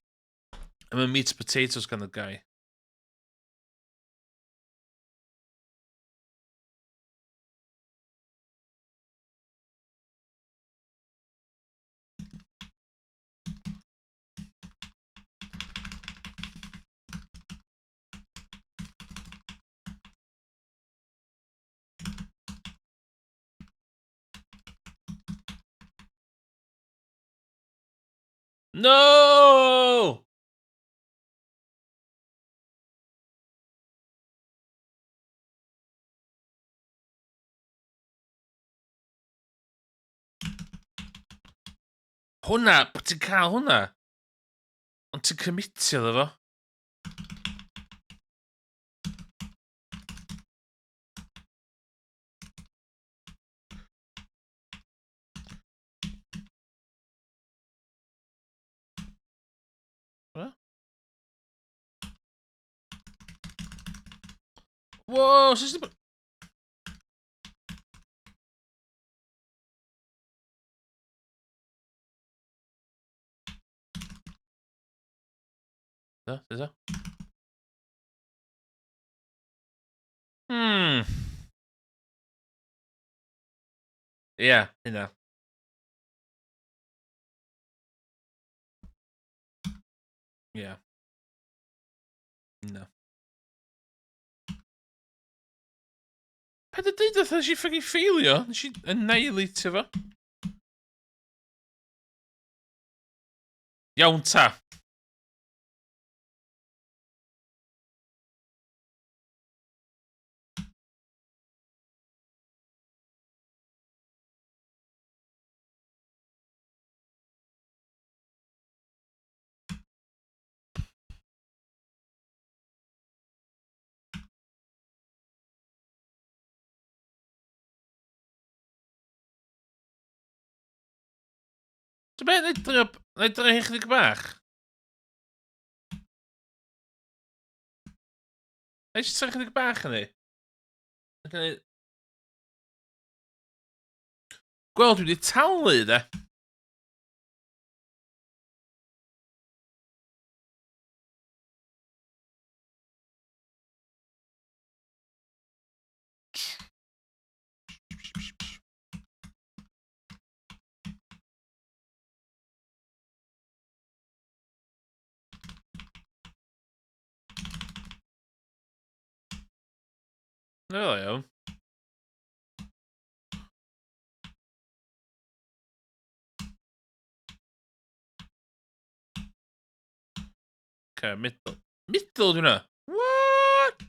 I'm a meat potatoes kind of guy. No! Hwna, bod ti'n cael hwnna? Ond ti'n cymitio ddo fo. Whoa, sut Da, da. Ie, yeah, hynna. Ie. Yeah. No. Paid â deud wrtha nes i ffycin ffeilio, nes i annihilatio fo. Iawn ta. Ti'n beth, na i drio, na i drio hi chydig bach. Na i jyst trio chydig bach yn ei. Gweld, dwi wedi talu, de. No, iawn. Okay, middle. Middle dwi'n hwnna? What?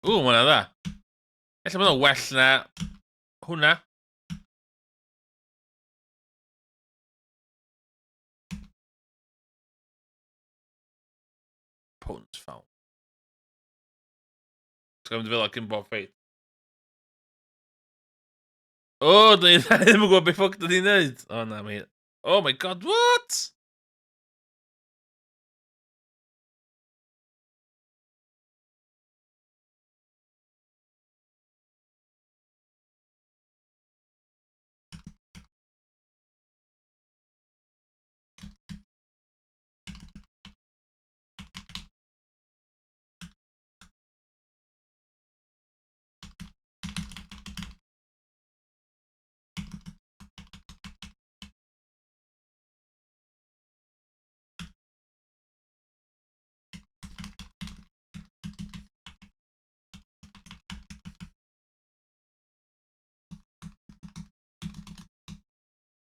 Ww, ma' hwnna'n dda. Ella bod hwnna'n well na hwnna. Punt foul. Ti'n mynd fel cyn bob ffeit. O, oh, dwi ddim yn gwybod beth ffwc dwi ni'n neud. O, oh, na, mi... Oh my god, what?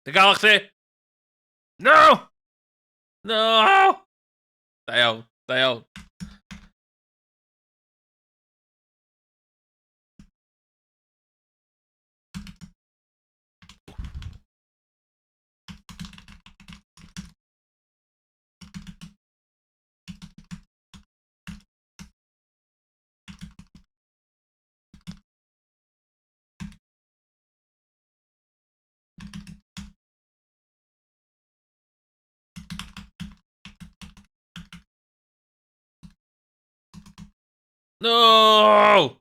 Dwi'n gael chdi! No! No! Da iawn, da iawn. No!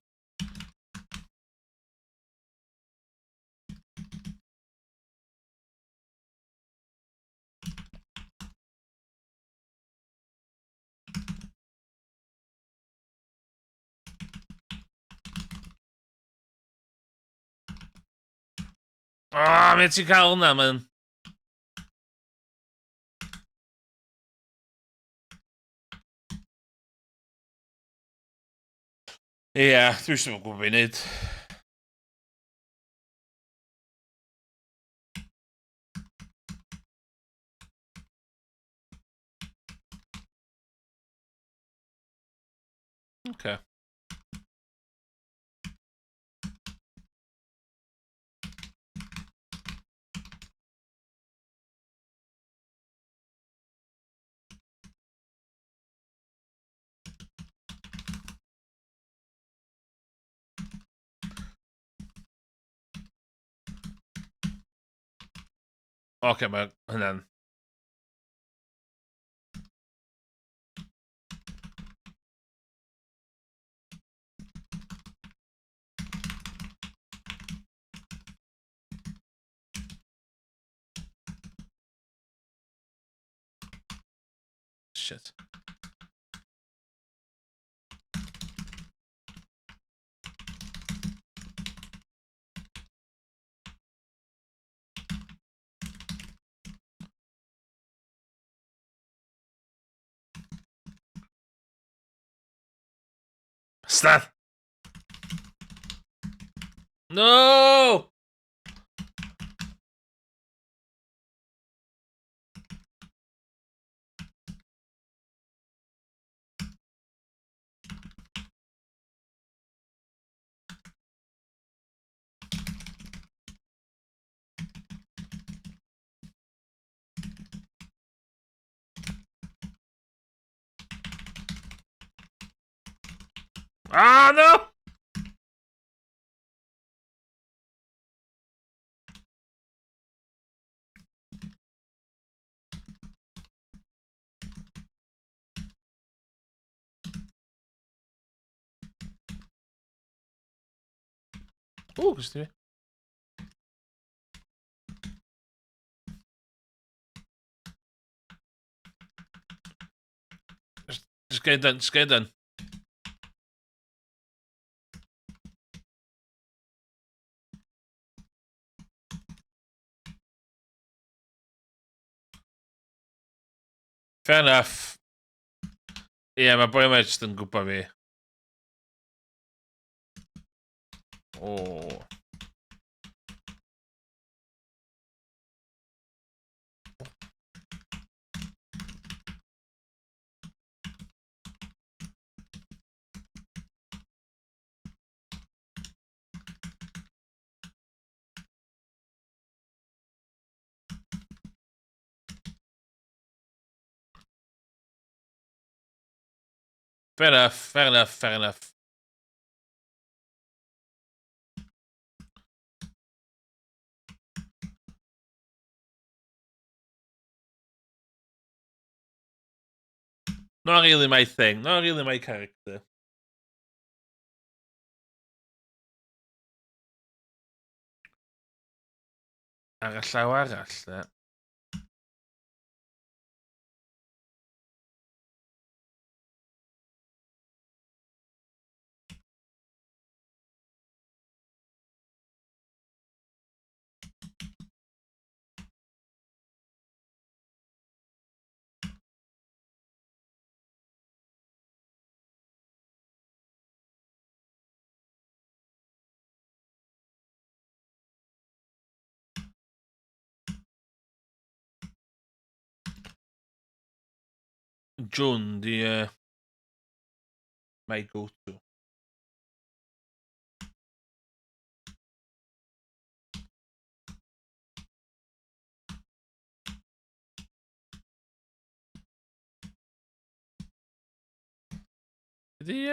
Ah, oh, ti'n cael hwnna, man. Ie, yeah, dwi eisiau gwybod beth i wneud. Okay. Oce, mae hynna'n... Shit. Bastard! No! Ah, no! Ww, gwsti fi. Just get it done, just get it done. Fair enough. Ie, yeah, mae boi yma jyst yn gwybod fi. Oh. Fair enough, fair enough, fair enough. Not really my thing, not really my character. Ar y llaw arall, de. June di my go-to. Ydy.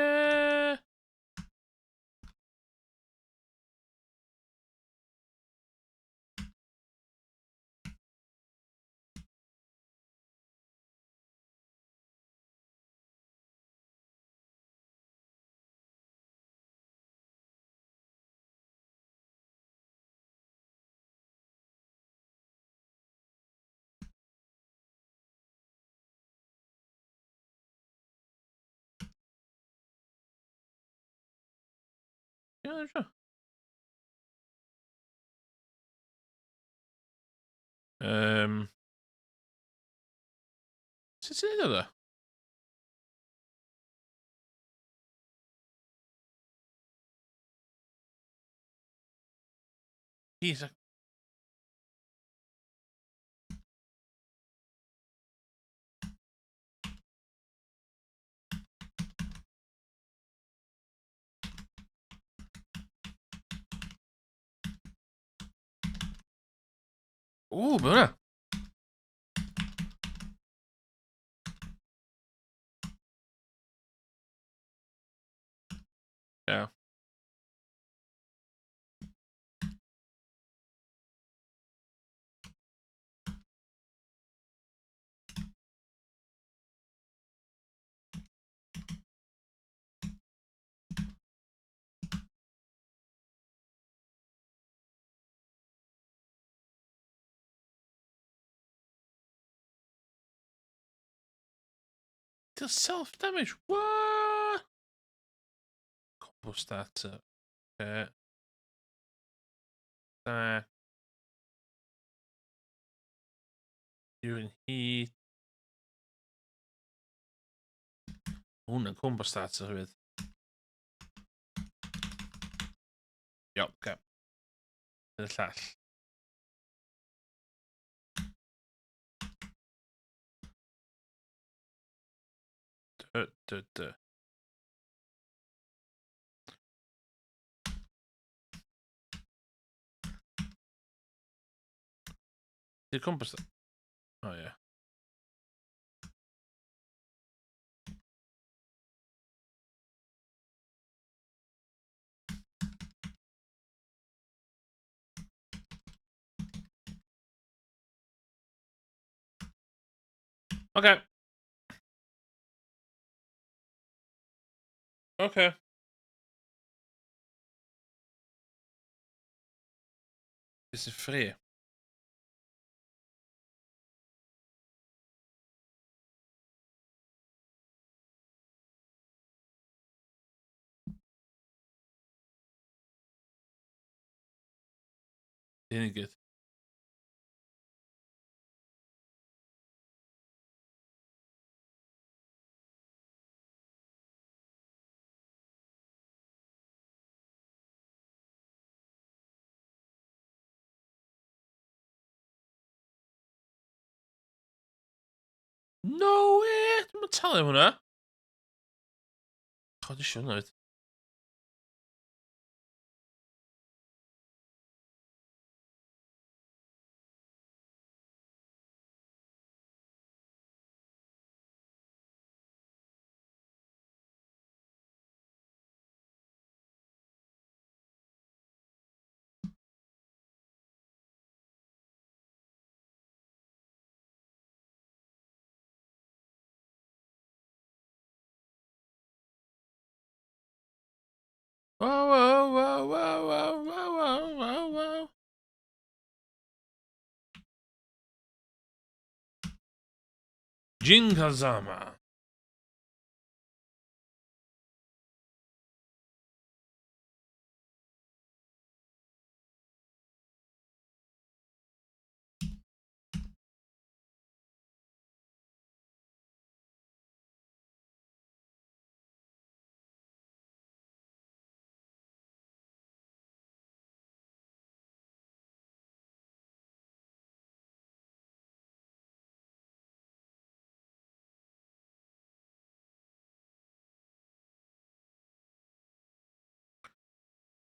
Ie, ddim siŵr. Sut ti'n neud o ddo? Jeez. Ww, be hwnna? Ie. Deal self-damage? What? Combo starter. Okay. Da. During heat. Hwn yn combo starter hefyd. Iawn, oce. Yn y llall. Dy, dy, dy. Di'r combo starter... O, ie. Okay. Okay. This is free. Hyn i gyd. No way! Dwi'm yn talu am hwnna. Chod eisiau hwnna fyd. Wow. Jin Kazama.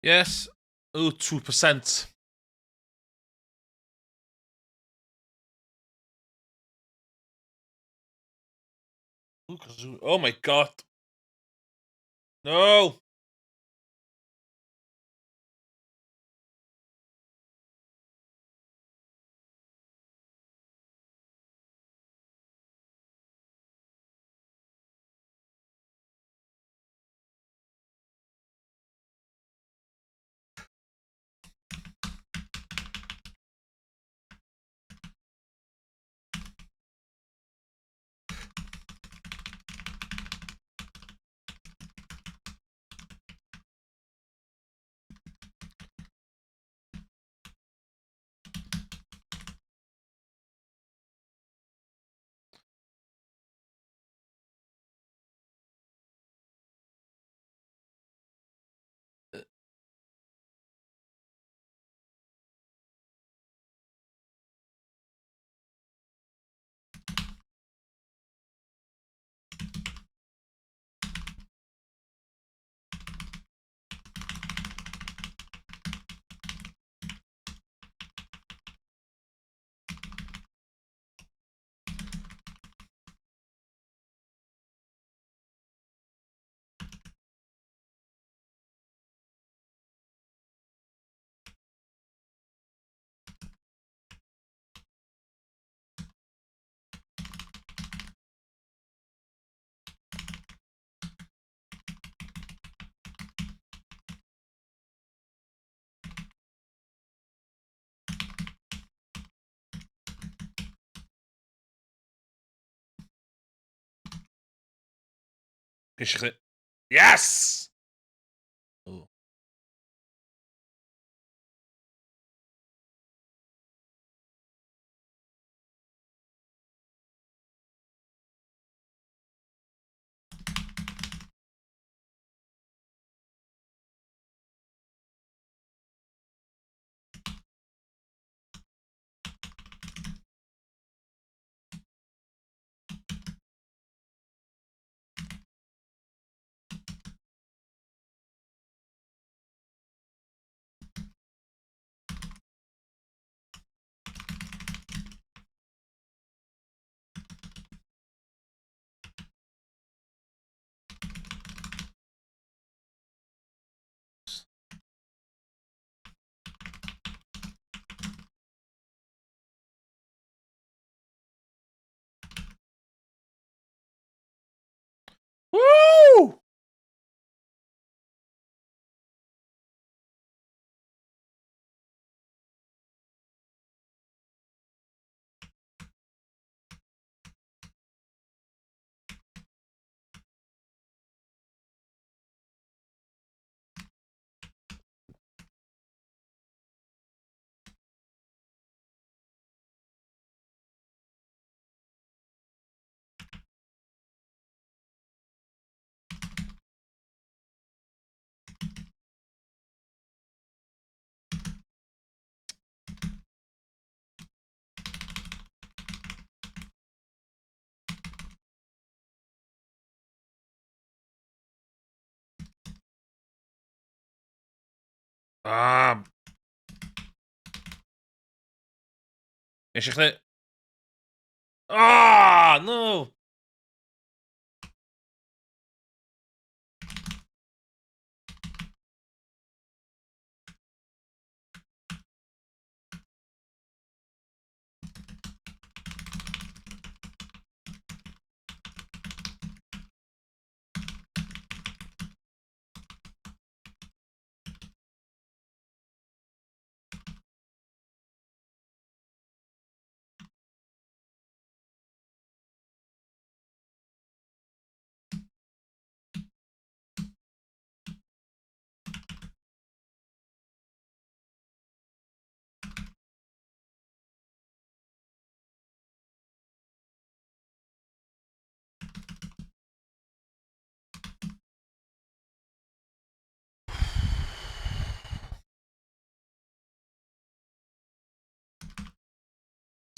Yes. Oh, 2%. Oh my god. No! Yes! Oh. Woo! Ah. Nes i chdi... Ah, no!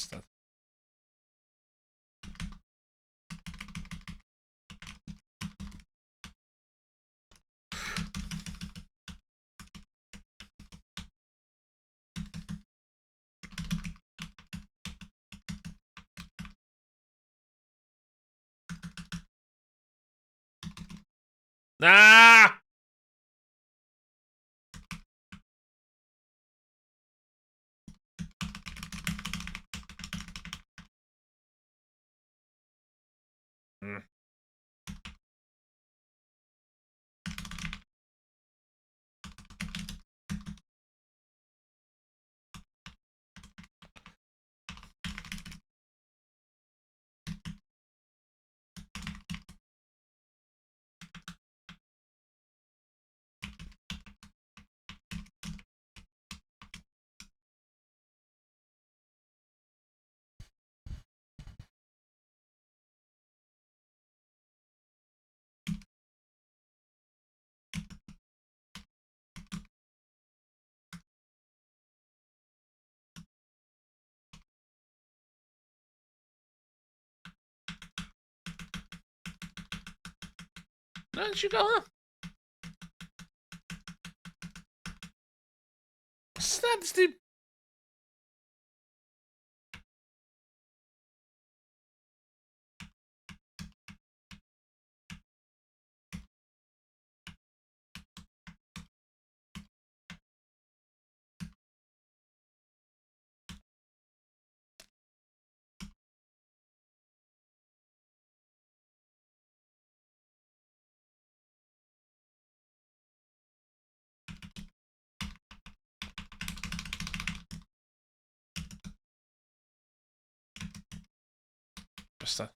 Bastard. Na! Na, nes i gael hwnna. Snad, di... Bastard.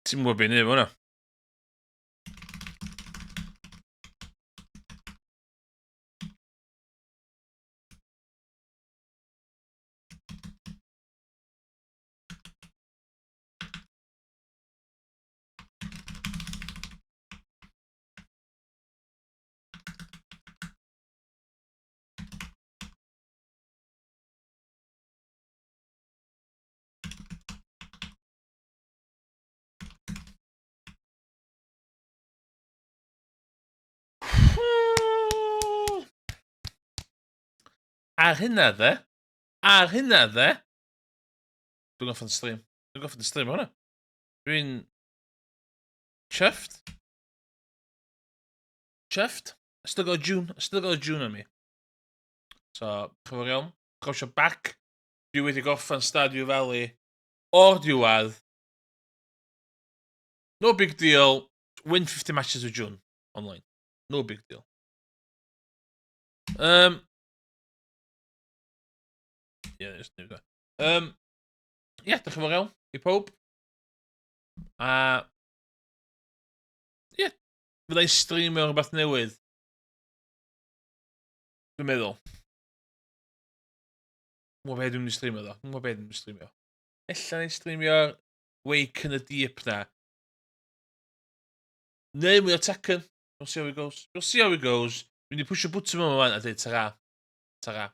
Ti'n gwybod beth i hwnna? Ar hynna dde, ar hynna dde, dwi'n gorffen stream. Dwi'n gorffen stream hwnna. Dwi'n chuffed. Chuffed. I still got a June. I still got a June on me. So, chyfo iawn. Croeso back. Dwi wedi gorffen Stardew Valley o'r diwedd. No big deal. Win 50 matches with June online. No big deal. Yeah, just do that. Yeah, diolch yn fawr iawn i pob. A... Yeah, fydda i'n streamio rhywbeth newydd. Dwi'n meddwl. Dwi'n gwybod beth dwi'n mynd i streamio ddo. Dwi'n gwybod beth dwi'n mynd i streamio. Ella ni'n streamio Wake in the Deep na. Neu mwy o Tekken. We'll see how it goes. We'll see how it goes. Dwi'n mynd i pwysio bwtwm yma fan a dweud ta-ra. Ta-ra.